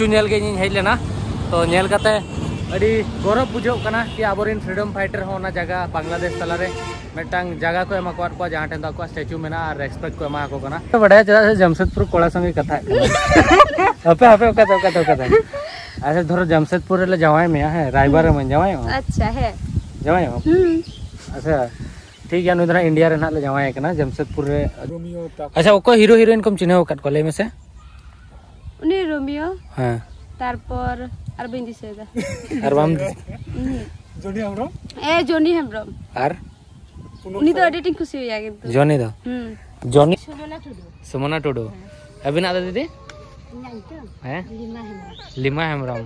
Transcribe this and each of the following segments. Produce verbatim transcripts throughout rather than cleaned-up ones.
ᱧᱮᱞ ᱜᱮ ᱤᱧᱤᱧ ᱦᱮᱡ ᱞᱮᱱᱟ᱾ ᱛᱚ ᱧᱮᱞ ᱠᱟᱛᱮ ᱟᱹᱰᱤ ᱜᱚᱨᱚᱵᱽ ᱵᱩᱡᱷᱟᱹᱜ ᱠᱟᱱᱟ ᱠᱤ ᱟᱵᱚᱨᱮᱱ freedom fighter ᱦᱚᱸ ᱚᱱᱟ ᱡᱟᱭᱜᱟ ᱵᱟᱝᱞᱟᱫᱮᱥ ᱛᱟᱞᱟᱨᱮ ᱢᱤᱫᱴᱟᱝ ᱡᱟᱭᱜᱟ ᱠᱚ ᱮᱢᱟ ᱠᱚᱣᱟ, ᱡᱟᱦᱟᱸ ᱴᱷᱮᱱ ᱫᱚ ᱟᱠᱚᱣᱟᱜ statue ᱢᱮᱱᱟᱜᱼᱟ ᱟᱨ respect ᱠᱚ ᱮᱢᱟ ᱠᱚ ᱠᱟᱱᱟ᱾ ᱵᱟᱰᱟᱭᱟ ᱪᱮᱫᱟᱜ ᱥᱮ ᱡᱟᱢᱥᱮᱫᱽᱯᱩᱨ ᱠᱚᱲᱟ ᱥᱚᱸᱜᱮ ᱠᱟᱛᱷᱟᱜ ᱠᱟᱱᱟ᱾ ᱦᱟᱯᱮ ᱦᱟᱯᱮ ᱚᱠᱟᱛᱮ ᱚᱠᱟᱛᱮ ᱚᱠᱟᱛᱮ? ᱟᱪᱪᱷᱟ, ᱫᱷᱚᱨᱚ ᱡᱟᱢᱥᱮᱫᱽᱯᱩᱨ ᱨᱮᱞᱮ ᱡᱟᱶᱟᱭ ᱢᱮᱭᱟ, ᱦᱮᱸ, ᱨᱟᱭᱵᱟᱨ ᱨᱮᱢ ᱡᱟᱶᱟᱭᱚᱜᱼᱟ? ᱟᱪᱪᱷᱟ, ᱦᱮᱸ᱾ ᱡᱟᱶᱟᱭᱚᱜᱼᱟ? ᱦᱩᱸ᱾ ᱟᱪᱪᱷᱟ, ᱴᱷᱤᱠ ᱜᱮᱭᱟ, ᱱᱩᱭ ᱫᱚ ᱱᱟᱜ ᱤᱱᱰᱤᱭᱟ ᱨᱮ ᱱᱟᱜ ᱞᱮ ᱡᱟᱶᱟᱭ ᱠᱟᱱᱟ, ᱡᱟᱢᱥᱮᱫᱽᱯᱩᱨ ᱨᱮ᱾ ᱨᱳᱢᱤᱭᱳ ᱛᱟᱠᱚ᱾ ᱟᱪᱪᱷᱟ, ᱚᱠᱚᱭ ᱦᱤᱨᱳ ᱦᱤᱨᱳᱭᱤᱱ ᱠᱚᱢ ᱪᱤᱱᱦᱟᱹᱣ ᱟᱠᱟᱫ ᱠᱚᱣᱟ, ᱞᱟᱹᱭ ᱢᱮᱥᱮ? ᱩᱱᱤ ᱨᱳᱢᱤᱭᱳ᱾ ᱦᱮᱸ᱾ ᱛᱟᱨᱯᱚᱨ ᱟᱨ ᱵᱟᱹᱧ ᱫᱤᱥᱟᱹᱭᱮᱫᱟ᱾ ᱟᱨ ᱵᱟᱢ ᱩᱦᱩᱸ᱾ ᱡᱚᱱᱤ ᱦᱮᱢᱵᱨᱚᱢ? ᱮ, ᱡᱚᱱᱤ ᱦᱮᱢᱵᱨᱚᱢ᱾ ᱟᱨ? ᱩᱱᱤ ᱫᱚ ᱟᱹᱰᱤ ᱟᱸᱴᱤᱧ ᱠᱩᱥᱤᱭᱟᱭᱟ ᱠᱤᱱᱛᱩ᱾ ᱡᱚᱱᱤ ᱫᱚ? ᱦᱩᱸ᱾ ᱡᱚᱱᱤ? ᱥᱩᱢᱚᱱᱟ ᱴᱩᱰᱩ᱾ ᱥᱩᱢᱚᱱᱟ ᱴᱩᱰᱩ᱾ ᱦᱮᱸ᱾ ᱟᱹᱵᱤᱱᱟᱜ ᱫᱚ ᱫᱤᱫᱤ? ᱤᱧᱟᱹᱜ ᱧᱩᱛᱩᱢ? ᱦᱮᱸ? ᱞᱤᱢᱟ ᱦᱮᱢᱵᱨᱚᱢ᱾ ᱞᱤᱢᱟ ᱦᱮᱢᱵᱨᱚᱢ᱾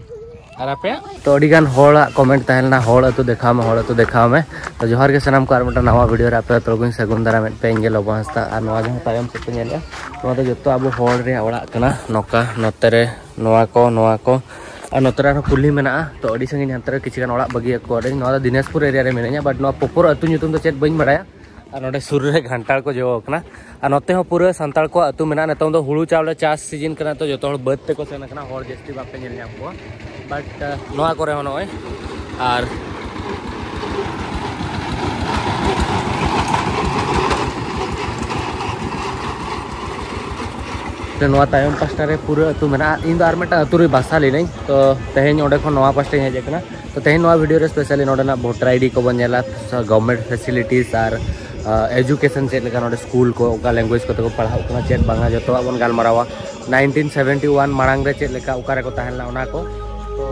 ᱟᱨ ᱟᱯᱮᱭᱟᱜ? ᱛᱚ ᱟᱹᱰᱤ ᱜᱟᱱ ᱦᱚᱲᱟᱜ comment ᱛᱟᱦᱮᱸ ᱞᱮᱱᱟ, "ᱦᱚᱲ ᱟᱹᱛᱩ ᱫᱮᱠᱷᱟᱣ ᱢᱮ, ᱦᱚᱲ ᱟᱹᱛᱩ ᱫᱮᱠᱷᱟᱣ ᱢᱮ᱾" ᱛᱚ ᱡᱚᱦᱟᱨ ᱜᱮ ᱥᱟᱱᱟᱢ ᱠᱚ, ᱟᱨ ᱢᱤᱫᱴᱟᱝ ᱱᱟᱣᱟ video ᱨᱮ ᱟᱯᱮ ᱡᱚᱛᱚ ᱞᱚᱜᱚᱧ ᱥᱟᱹᱜᱩᱱ ᱫᱟᱨᱟᱢᱮᱫ ᱯᱮ, ᱤᱧ ᱜᱮ ᱞᱚᱵᱚ ᱦᱟᱸᱥᱫᱟ᱾ ᱟᱨ ᱱᱚᱣᱟ ᱡᱟᱦᱟᱸ ᱛᱟᱭᱚᱢ ᱥᱮᱫ ᱯᱮ ᱧᱮᱞᱮᱜᱼᱟ, ᱱᱚᱣᱟ ᱫᱚ ᱡᱚᱛᱚ ᱟᱵᱚ ᱦᱚᱲ ᱨᱮᱭᱟᱜ ᱚᱲᱟᱜ ᱠᱟᱱᱟ᱾ ᱱᱚᱝᱠᱟ ᱱᱚᱛᱮ ᱨᱮ ᱱᱚᱣᱟ ᱠᱚ, ᱱᱚᱣᱟ ᱠᱚ, ᱟᱨ ᱱᱚᱛᱮ ᱨᱮ ᱟᱨᱦᱚᱸ ᱠᱩᱞᱦᱤ ᱢᱮᱱᱟᱜᱼᱟ᱾ ᱛᱚ ᱟᱹᱰᱤ ᱥᱟᱺᱜᱤᱧ ᱦᱟᱱᱛᱮ ᱨᱮ ᱠᱤᱪᱷᱩ ᱜᱟᱱ ᱚᱲᱟᱜ ᱵᱟᱹᱜᱤᱭᱟᱠᱚ᱾ ᱟᱹᱰᱤ, ᱱᱚᱣᱟ ᱫᱚ ᱫᱤᱱᱟᱡᱽᱯᱩᱨ area ᱨᱮ ᱢᱤᱱᱟᱹᱧᱟ, but ᱱᱚᱣᱟ proper ᱟᱹᱛᱩ ᱧᱩᱛᱩᱢ ᱫᱚ ᱪᱮᱫ ᱵᱟᱹᱧ ᱵᱟᱲᱟᱭᱟ᱾ ᱟᱨ ᱱᱚᱰᱮ ᱥᱩᱨ ᱨᱮ ᱜᱷᱟᱱᱴᱟᱲ ᱠᱚ ᱡᱚ ᱟᱠᱟᱱᱟ᱾ ᱟᱨ ᱱᱚᱛᱮ ᱦᱚᱸ ᱯᱩᱨᱟᱹ ᱥᱟᱱᱛᱟᱲ ᱠᱚᱣᱟᱜ ᱟᱹᱛᱩ ᱢᱮᱱᱟᱜᱼᱟ᱾ ᱱᱤᱛᱚᱝ ᱫᱚ ᱦᱩᱲᱩ ᱪᱟᱣᱞᱮ ᱪᱟᱥ season ᱠᱟᱱᱟ, ᱛᱚ ᱡᱚᱛᱚ ᱦᱚᱲ ᱵᱟᱹᱫᱽ ᱛᱮᱠᱚ ᱥᱮᱱ ᱟᱠᱟᱱᱟ, ᱦᱚᱲ ᱡᱟᱹᱥᱛᱤ ᱵᱟᱯᱮ ᱧᱮᱞ ᱧᱟᱢ ᱠᱚᱣᱟ᱾ But ᱱᱚᱣᱟ ᱠᱚᱨᱮ ᱦᱚᱸ ᱱᱚᱜᱼᱚᱭ, ᱟᱨ ᱱᱚᱣᱟ ᱛᱟᱭᱚᱢ ᱯᱟᱥᱴᱟ ᱨᱮ ᱯᱩᱨᱟᱹ ᱟᱹᱛᱩ ᱢᱮᱱᱟᱜᱼᱟ᱾ ᱤᱧ ᱫᱚ ᱟᱨ ᱢᱤᱫᱴᱟᱝ ᱟᱹᱛᱩ ᱨᱮ ᱵᱟᱥᱟ ᱞᱤᱱᱟᱹᱧ, ᱛᱚ ᱛᱮᱦᱮᱧ ᱚᱸᱰᱮ ᱠᱷᱚᱱ ᱱᱚᱣᱟ ᱯᱟᱥᱴᱟᱧ ᱦᱮᱡ ᱟᱠᱟᱱᱟ᱾ ᱛᱚ ᱛᱮᱦᱮᱧ ᱱᱚᱣᱟ video ᱨᱮ specially ᱱᱚᱰᱮᱱᱟᱜ voter ID ᱠᱚᱵᱚᱱ ᱧᱮᱞᱟ, government facilities ᱟᱨ education ᱪᱮᱫ ᱞᱮᱠᱟ, ᱱᱚᱰᱮ ᱥᱠᱩᱞ ᱠᱚ ᱚᱠᱟ language ᱠᱚᱛᱮ ᱠᱚ ᱯᱟᱲᱦᱟᱜ ᱠᱟᱱᱟ, ᱪᱮᱫ ᱵᱟᱝᱟ, ᱡᱚᱛᱚᱣᱟᱜ ᱵᱚᱱ ᱜᱟᱞᱢᱟᱨᱟᱣᱟ᱾ Nineteen seventy one ᱢᱟᱲᱟᱝ ᱨᱮ ᱪᱮᱫ ᱞᱮᱠᱟ, ᱚᱠᱟ ᱨᱮᱠᱚ ᱛᱟᱦᱮᱸ ᱞᱮᱱᱟ, ᱚᱱᱟ ᱠᱚ᱾ ᱛᱚ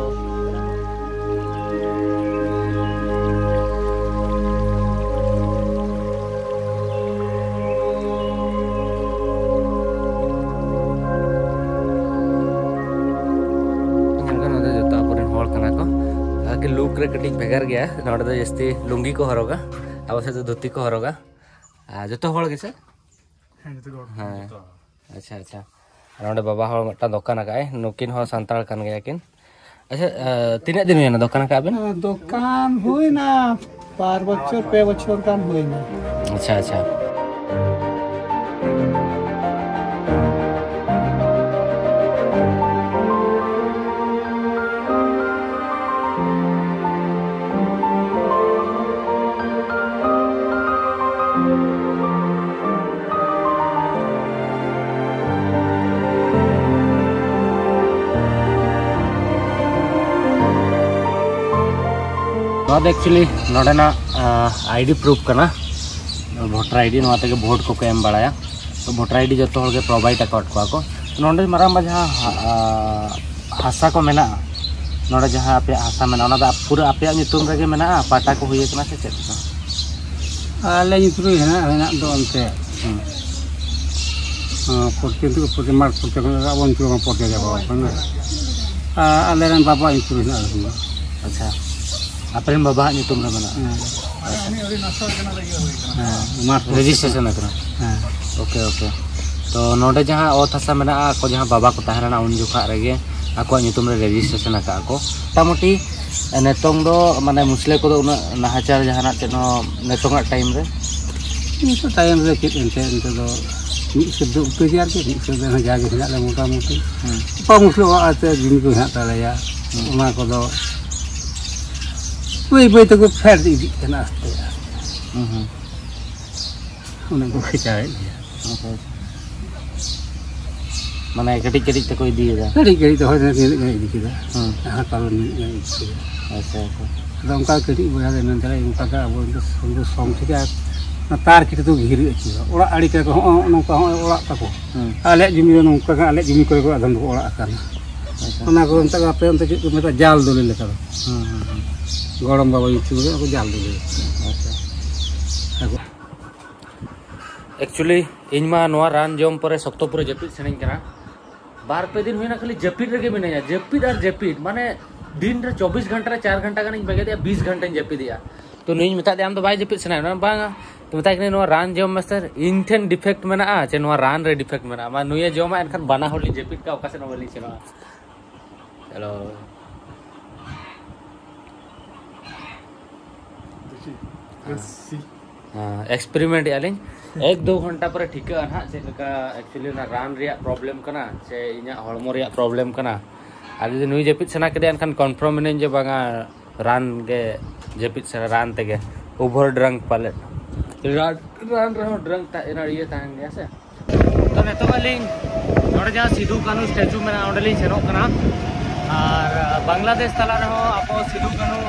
ᱧᱮᱞ ᱜᱟᱱᱚᱜᱼᱟ, ᱡᱚᱛᱚ ᱟᱵᱚᱨᱮᱱ ᱦᱚᱲ ᱠᱟᱱᱟ ᱠᱚ᱾ ᱟᱨᱠᱤ look ᱨᱮ ᱠᱟᱹᱴᱤᱡ ᱵᱷᱮᱜᱟᱨ ᱜᱮᱭᱟ᱾ ᱱᱚᱰᱮ ᱫᱚ ᱡᱟᱹᱥᱛᱤ ᱞᱩᱝᱜᱤ ᱠᱚ ᱦᱚᱨᱚᱜᱟ, ᱟᱵᱚ ᱥᱮᱫ ᱫᱚ ᱫᱷᱩᱛᱤ ᱠᱚ ᱦᱚᱨᱚᱜᱟ᱾ ᱟᱨ ᱡᱚᱛᱚ ᱦᱚᱲ ᱜᱮᱥᱮ? ᱦᱮᱸ, ᱡᱚᱛᱚ ᱜᱮ ᱦᱚᱲ᱾ ᱦᱮᱸ᱾ ᱡᱚᱛᱚ᱾ ᱟᱪᱪᱷᱟ, ᱟᱪᱪᱷᱟ᱾ ᱟᱨ ᱱᱚᱰᱮ ᱵᱟᱵᱟ ᱦᱚᱲ ᱢᱤᱫᱴᱟᱝ ᱫᱚᱠᱟᱱ ᱟᱠᱟᱫ ᱟᱭ, ᱱᱩᱠᱤᱱ ᱦᱚᱸ ᱥᱟᱱᱛᱟᱲ ᱠᱟᱱ ᱜᱮᱭᱟ ᱠᱤᱱ᱾ ᱟᱪᱪᱷᱟ, ᱛᱤᱱᱟᱹᱜ ᱫᱤᱱ ᱦᱩᱭᱱᱟ ᱫᱚᱠᱟᱱ ᱟᱠᱟᱫ ᱵᱤᱱ? ᱫᱚᱠᱟᱱ ᱦᱩᱭᱱᱟ ᱵᱟᱨ ᱵᱚᱪᱷᱚᱨ, ᱯᱮ ᱵᱚᱪᱷᱚᱨ ᱜᱟᱱ ᱦᱩᱭᱱᱟ᱾ ᱟᱪᱪᱷᱟ, ᱟᱪᱪᱷᱟ᱾ ᱱᱚᱣᱟ ᱫᱚ actually ᱱᱚᱰᱮᱱᱟᱜ ᱟᱭᱰᱤ ᱯᱨᱩᱯᱷ ᱠᱟᱱᱟ, ᱵᱷᱳᱴᱟᱨ ᱟᱭᱰᱤ᱾ ᱱᱚᱣᱟ ᱛᱮᱜᱮ ᱵᱷᱳᱴ ᱠᱚᱠᱚ ᱮᱢ ᱵᱟᱲᱟᱭᱟ᱾ ᱛᱚ ᱵᱷᱳᱴᱟᱨ ᱟᱭᱰᱤ ᱡᱚᱛᱚ ᱦᱚᱲ ᱜᱮ ᱯᱨᱳᱵᱷᱟᱭᱤᱰ ᱟᱠᱟᱫ ᱠᱚᱣᱟ ᱠᱚ᱾ ᱛᱚ ᱱᱚᱰᱮ ᱢᱟᱨᱟᱝᱵᱟ ᱡᱟᱦᱟᱸ ᱦᱟ- ᱟ, ᱦᱟᱥᱟ ᱠᱚ ᱢᱮᱱᱟᱜᱼᱟ, ᱱᱚᱰᱮ ᱡᱟᱦᱟᱸ ᱟᱯᱮᱭᱟᱜ ᱦᱟᱥᱟ ᱢᱮᱱᱟᱜᱼᱟ, ᱚᱱᱟ ᱫᱚ ᱯᱩᱨᱟᱹ ᱟᱯᱮᱭᱟᱜ ᱧᱩᱛᱩᱢ ᱨᱮᱜᱮ ᱢᱮᱱᱟᱜᱼᱟ, ᱯᱟᱴᱟ ᱠᱚ ᱦᱩᱭ ᱟᱠᱟᱱᱟ ᱥᱮ ᱪᱮᱫ ᱞᱮᱠᱟ? ᱟᱞᱮ ᱧᱩᱛᱩᱢ ᱨᱮ ᱦᱮᱱᱟᱜ, ᱦᱮᱱᱟᱜ ᱫᱚ ᱚᱱᱛᱮ᱾ ᱦᱩᱸ᱾ ᱯᱨᱚᱛᱮᱠ ᱢᱟᱴᱷ ᱯᱨᱚᱛᱮᱠ ᱟᱵᱚ ᱧᱩᱛᱩᱢ ᱯᱨᱚᱛᱮᱠ ᱡᱟᱭᱜᱟ ᱠᱟᱱᱟ᱾ ᱟᱨ ᱟᱞᱮᱨᱮᱱ ᱵᱟᱵᱟ ᱧᱩᱛᱩᱢ ᱦᱮᱱᱟᱜ ᱞᱮᱠᱷᱟᱱ ᱫᱚ᱾ ᱟᱪᱪᱷᱟ, ᱟᱯᱮᱨᱮᱱ ᱵᱟᱵᱟᱣᱟᱜ ᱧᱩᱛᱩᱢ ᱨᱮ ᱢᱮᱱᱟᱜᱼᱟ᱾ ᱦᱮᱸ᱾ ᱦᱮᱸ, ᱢᱟᱴᱷ ᱯᱨᱚᱛᱮᱠ᱾ ᱨᱮᱡᱤᱥᱴᱨᱮᱥᱚᱱ ᱟᱠᱟᱱᱟ᱾ ᱦᱮᱸ᱾ Okay, okay. ᱛᱚ ᱱᱚᱰᱮ ᱡᱟᱦᱟᱸ ᱚᱛ ᱦᱟᱥᱟ ᱢᱮᱱᱟᱜᱼᱟ, ᱟᱠᱚ ᱡᱟᱦᱟᱸ ᱵᱟᱵᱟ ᱠᱚ ᱛᱟᱦᱮᱸ ᱞᱮᱱᱟ ᱩᱱ ᱡᱚᱠᱷᱟᱜ ᱨᱮᱜᱮ ᱟᱠᱚᱣᱟᱜ ᱧᱩᱛᱩᱢ ᱨᱮ ᱨᱮᱡᱤᱥᱴᱨᱮᱥᱚᱱ ᱟᱠᱟᱫᱼᱟ ᱠᱚ᱾ ᱢᱚᱴᱟᱢᱩᱴᱤ ᱱᱤᱛᱚᱝ ᱫᱚ ᱢᱟᱱᱮ ᱢᱩᱥᱞᱟᱹ ᱠᱚᱫᱚ ᱩᱱᱟᱹᱜ ᱱᱟᱦᱟᱪᱟᱨ ᱡᱟᱦᱟᱱᱟᱜ ᱪᱮᱫ ᱦᱚᱸ ᱱᱤᱛᱚᱝᱟᱜ ᱴᱟᱭᱤᱢ ᱨᱮ? ᱱᱤᱛᱚᱜ ᱴᱟᱭᱤᱢ ᱨᱮ ᱪᱮᱫ ᱮᱱᱛᱮᱫ, ᱱᱤᱛᱚᱜ ᱫᱚ ᱢᱤᱫ ᱥᱮᱫ ᱫᱚ ᱩᱛᱟᱹᱨ ᱜᱮ ᱟᱨᱠᱤ, ᱢᱤᱫ ᱥᱮᱫ ᱫᱚ ᱡᱟᱜᱮ ᱦᱮᱱᱟᱜ ᱞᱮ ᱢᱚᱴᱟᱢᱩᱴᱤ᱾ ᱦᱩᱸ᱾ ᱚᱠᱟ ᱢᱩᱥᱞᱟᱹ ᱚᱲᱟᱜ ᱛᱮ ᱡᱩᱢᱤ ᱠᱚ ᱦᱮᱱᱟᱜ ᱛᱟᱞᱮᱭᱟ, ᱦᱩᱸ᱾ ᱚᱱᱟ ᱠᱚᱫᱚ ᱵᱟᱹᱭ ᱵᱟᱹᱭ ᱛᱮᱠᱚ ᱯᱷᱮᱰ ᱤᱫᱤᱜ ᱠᱟᱱᱟ ᱟᱥᱛᱮ ᱟᱥᱛᱮ᱾ ᱦᱩᱸ, ᱦᱩᱸ᱾ ᱚᱱᱟ ᱠᱚ ᱠᱷᱮᱪᱟᱣᱮᱫ ᱜᱮᱭᱟ᱾ ᱟᱪᱪᱷᱟ, ᱟᱪᱪᱷᱟ᱾ ᱢᱟᱱᱮ ᱠᱟᱹᱴᱤᱡ ᱠᱟᱹᱴᱤᱡ ᱛᱮᱠᱚ ᱤᱫᱤᱭᱮᱫᱟ? ᱠᱟᱹᱴᱤᱡ ᱠᱟᱹᱴᱤᱡ ᱛᱮ ᱦᱚᱭᱛᱳ ᱱᱤᱱᱟᱹᱜ ᱜᱟᱱ ᱤᱫᱤ ᱠᱮᱫᱟ᱾ ᱦᱩᱸ᱾ ᱡᱟᱦᱟᱸ ᱠᱟᱨᱚᱱ ᱱᱤᱱᱟᱹᱜ ᱜᱟᱱ ᱤᱫᱤ ᱠᱮᱫᱟ᱾ ᱟᱪᱪᱷᱟ, ᱟᱪᱪᱷᱟ᱾ ᱟᱫᱚ ᱚᱱᱠᱟ ᱠᱟᱹᱴᱤᱡ ᱵᱚᱭᱦᱟ ᱞᱮ ᱢᱮᱱ ᱫᱟᱲᱮᱭᱟᱜᱼᱟ, ᱚᱱᱠᱟ ᱫᱚ ᱟᱵᱚ ᱫᱚ ᱥᱚᱝ ᱴᱷᱤᱠᱟ ᱚᱱᱟ ᱛᱟᱨ ᱠᱤᱴᱤ ᱛᱮᱠᱚ ᱜᱷᱤᱨ ᱟᱹᱪᱩᱨᱟ᱾ ᱚᱲᱟᱜ ᱟᱲᱮ ᱠᱚᱨᱮ ᱠᱚ, ᱦᱚᱸᱜᱼᱚ ᱱᱚᱝᱠᱟ ᱦᱚᱸᱜᱼᱚᱭ ᱚᱲᱟᱜ ᱛᱟᱠᱚ᱾ ᱦᱩᱸ᱾ ᱟᱞᱮᱭᱟᱜ ᱡᱩᱢᱤ ᱫᱚ ᱱᱚᱝᱠᱟ ᱜᱮ, ᱟᱞᱮᱭᱟᱜ ᱡᱩᱢᱤ ᱠᱚᱨᱮ ᱠᱚ ᱟᱫᱚᱢ ᱫᱚᱠᱚ ᱚᱲᱟᱜ ᱟᱠᱟᱱᱟ᱾ ᱟᱪᱪᱷᱟ᱾ ᱚᱱᱟ ᱠᱚ ᱢᱮᱛᱟᱜ ᱟᱯᱮ ᱚᱱᱛᱮ ᱪᱮᱫ ᱠᱚ ᱢᱮᱛᱟᱜᱼᱟ? ᱡᱟᱞ ᱫᱚᱞᱤ ᱞᱮᱠᱟ ᱫᱚ᱾ ᱦᱩᱸ, ᱦᱩᱸ, ᱦᱩᱸ᱾ ᱜᱚᱲᱚᱢ ᱵᱟᱵᱟ ᱧᱩᱛᱩᱢ ᱨᱮ ᱟᱠᱚ ᱡᱟᱞ ᱫᱚᱞᱤ ᱞᱮᱠᱟ᱾ ᱟᱪᱪᱷᱟ᱾ ᱟᱠᱚ᱾ Actually, ᱤᱧ ᱢᱟ ᱱᱚᱣᱟ ᱨᱟᱱ ᱡᱚᱢ ᱯᱚᱨᱮ ᱥᱚᱠᱛᱚ ᱯᱩᱨᱟᱹ ᱡᱟᱹᱯᱤᱫ ᱥᱟᱱᱟᱧ ᱠᱟᱱᱟ᱾ ᱵᱟᱨ ᱯᱮ ᱫᱤᱱ ᱦᱩᱭᱱᱟ ᱠᱷᱟᱹᱞᱤ ᱡᱟᱹᱯᱤᱫ ᱨᱮᱜᱮ ᱢᱤᱱᱟᱹᱧᱟ, ᱡᱟᱹᱯᱤᱫ ᱟᱨ ᱡᱟᱹᱯᱤᱫ᱾ ᱢᱟᱱᱮ ᱫᱤᱱ ᱨᱮ ᱪᱚᱵᱵᱤᱥ ᱜᱷᱚᱱᱴᱟ ᱨᱮ ᱪᱟᱨ ᱜᱷᱚᱱᱴᱟ ᱜᱟᱱᱤᱧ ᱵᱮᱸᱜᱮᱫᱮᱜᱼᱟ, ᱵᱤᱥ ᱜᱷᱚᱱᱴᱟᱧ ᱡᱟᱹᱯᱤᱫᱮᱜᱼᱟ᱾ ᱛᱚ ᱱᱩᱭᱤᱧ ᱢᱮᱛᱟᱫ ᱫᱮᱭᱟ, "ᱟᱢ ᱫᱚ ᱵᱟᱭ ᱡᱟᱹᱯᱤᱫ ᱥᱟᱱᱟᱭᱮᱫ ᱢᱮᱭᱟ?" ᱵᱟᱝᱟ᱾ ᱛᱚ ᱢᱮᱛᱟᱭ ᱠᱟᱹᱱᱟᱹᱧ, "ᱱᱚᱣᱟ ᱨᱟᱱ ᱡᱚᱢ ᱢᱮ ᱥᱟᱨ, ᱤᱧ ᱴᱷᱮᱱ ᱰᱤᱯᱷᱮᱠᱴ ᱢᱮᱱᱟᱜᱼᱟ ᱪᱮ ᱱᱚᱣᱟ ᱨᱟᱱ ᱨᱮ ᱰᱤᱯᱷᱮᱠᱴ ᱢᱮᱱᱟᱜᱼᱟ?" ᱢᱟ ᱱᱩᱭᱮ ᱡᱚᱢᱟ, ᱮᱱᱠᱷᱟᱱ ᱵᱟᱱᱟ ᱦᱚᱲ ᱞᱤᱧ ᱡᱟᱹᱯᱤᱫ ᱠᱟᱜᱼᱟ, ᱚᱠᱟ ᱥᱮᱫ ᱦᱚᱸ ᱵᱟᱹᱞᱤᱧ ᱥᱮᱱᱚᱜᱼᱟ᱾ ᱦᱮᱞᱳ᱾ ᱦᱮᱸ᱾ ᱦᱮᱸ, ᱮᱠᱥᱯᱮᱨᱤᱢᱮᱱᱴ ᱮᱜᱼᱟ ᱞᱤᱧ᱾ ᱮᱠ ᱫᱩ ᱜᱷᱚᱱᱴᱟ ᱯᱚᱨᱮ ᱴᱷᱤᱠᱟᱹᱜᱼᱟ ᱱᱟᱦᱟᱜ ᱪᱮᱫ ᱞᱮᱠᱟ actually ᱚᱱᱟ ᱨᱟᱱ ᱨᱮᱭᱟᱜ ᱯᱨᱚᱵᱞᱮᱢ ᱠᱟᱱᱟ ᱥᱮ ᱤᱧᱟᱹᱜ ᱦᱚᱲᱢᱚ ᱨᱮᱭᱟᱜ ᱯᱨᱚᱵᱞᱮᱢ ᱠᱟᱱᱟ᱾ ᱟᱨ ᱡᱩᱫᱤ ᱱᱩᱭ ᱡᱟᱹᱯᱤᱫ ᱥᱟᱱᱟ ᱠᱮᱫᱮᱭᱟ, ᱮᱱᱠᱷᱟᱱ ᱠᱚᱱᱯᱷᱟᱨᱢ ᱮᱱᱟᱹᱧ ᱡᱮ ᱵᱟᱝᱟ, ᱨᱟᱱ ᱜᱮ ᱡᱟᱹᱯᱤᱫ ᱥᱟᱱᱟ, ᱨᱟᱱ ᱛᱮᱜᱮ᱾ ᱳᱵᱷᱟᱨ ᱰᱨᱟᱝᱠ ᱯᱟᱞᱮᱫ᱾ ᱨᱟᱱ, ᱨᱟᱱ ᱨᱮᱦᱚᱸ ᱰᱨᱟᱝᱠ ᱛᱟ-, ᱤᱭᱟᱹ ᱛᱟᱦᱮᱱ ᱜᱮᱭᱟ ᱥᱮ᱾ ᱛᱚ ᱱᱤᱛᱚᱜ ᱟᱹᱞᱤᱧ ᱱᱚᱰᱮ ᱡᱟᱦᱟᱸ ᱥᱤᱫᱩ ᱠᱟᱹᱱᱦᱩ ᱥᱴᱮᱪᱩ ᱢᱮᱱᱟᱜᱼᱟ, ᱚᱸᱰᱮᱞᱤᱧ ᱥᱮᱱᱚᱜ ᱠᱟᱱᱟ᱾ ᱟᱨ ᱵᱟᱝᱞᱟᱫᱮᱥ ᱛᱟᱞᱟ ᱨᱮᱦᱚᱸ ᱟᱵᱚ ᱥᱤᱫᱩ ᱠᱟᱹᱱᱦᱩ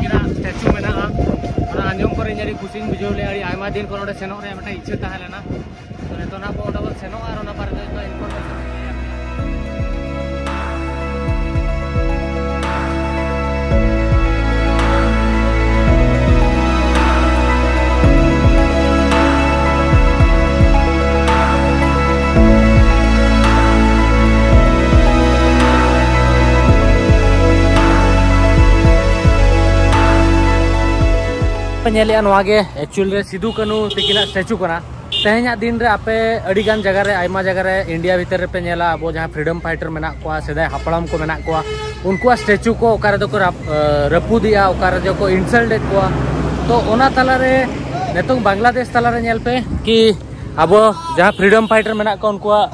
ᱩᱱᱠᱤᱱᱟᱜ ᱥᱴᱮᱪᱩ ᱢᱮᱱᱟᱜᱼᱟ᱾ ᱚᱱᱟ ᱟᱸᱡᱚᱢ ᱯᱚᱨᱮ ᱤᱧ ᱟᱹᱰᱤ ᱠᱩᱥᱤᱧ ᱵᱩᱡᱷᱟᱹᱣ ᱞᱮᱫᱟ᱾ ᱟᱹᱰᱤ ᱟᱭᱢᱟ ᱫᱤᱱ ᱠᱷᱚᱱ ᱚᱸᱰᱮ ᱥᱮᱱᱚᱜ ᱨᱮᱭᱟᱜ ᱢᱤᱫᱴᱟᱝ ᱤᱪᱪᱷᱟᱹ ᱛᱟᱦᱮᱸ ᱞᱮᱱᱟ᱾ ᱛᱚ ᱱᱤᱛᱚᱜ ᱱᱟᱜ ᱵᱚ ᱚᱸᱰᱮ ᱵᱚᱱ ᱥᱮᱱᱚᱜᱼᱟ ᱟᱨ ᱚᱱᱟ ᱵᱟᱨᱮ ᱛᱮ ᱡᱚᱛᱚ information ᱤᱧ ᱞᱟᱹᱭ ᱟᱯᱮᱭᱟ᱾ ᱯᱮ ᱧᱮᱞᱮᱜᱼᱟ, ᱱᱚᱣᱟ ᱜᱮ actual ᱨᱮ ᱥᱤᱫᱩ ᱠᱟᱹᱱᱦᱩ ᱛᱤᱠᱤᱱᱟᱜ ᱥᱴᱮᱪᱩ ᱠᱟᱱᱟ᱾ ᱛᱮᱦᱮᱧᱟᱜ ᱫᱤᱱ ᱨᱮ ᱟᱯᱮ ᱟᱹᱰᱤ ᱜᱟᱱ ᱡᱟᱭᱜᱟ ᱨᱮ, ᱟᱭᱢᱟ ᱡᱟᱭᱜᱟ ᱨᱮ ᱤᱱᱰᱤᱭᱟ ᱵᱷᱤᱛᱤᱨ ᱨᱮᱯᱮ ᱧᱮᱞᱟ, ᱟᱵᱚ ᱡᱟᱦᱟᱸ ᱯᱷᱨᱤᱰᱚᱢ ᱯᱷᱟᱭᱴᱟᱨ ᱢᱮᱱᱟᱜ ᱠᱚᱣᱟ, ᱥᱮᱫᱟᱭ ᱦᱟᱯᱲᱟᱢ ᱠᱚ ᱢᱮᱱᱟᱜ ᱠᱚᱣᱟ, ᱩᱱᱠᱩᱣᱟᱜ ᱥᱴᱮᱪᱩ ᱠᱚ ᱚᱠᱟ ᱨᱮᱫᱚ ᱠᱚ ᱨᱟᱯ-, ᱨᱟᱹᱯᱩᱫᱮᱜᱼᱟ, ᱚᱠᱟ ᱨᱮᱫᱚ ᱠᱚ ᱤᱱᱥᱟᱞᱴ ᱮᱫ ᱠᱚᱣᱟ᱾ ᱛᱚ ᱚᱱᱟ ᱛᱟᱞᱟᱨᱮ ᱱᱤᱛᱚᱝ ᱵᱟᱝᱞᱟᱫᱮᱥ ᱛᱟᱞᱟᱨᱮ ᱧᱮᱞ ᱯᱮ ᱠᱤ ᱟᱵᱚ ᱡᱟᱦᱟᱸ ᱯᱷᱨᱤᱰᱚᱢ ᱯᱷᱟᱭᱴᱟᱨ ᱢᱮᱱᱟᱜ ᱠᱚᱣᱟ, ᱩᱱᱠᱩᱣᱟᱜ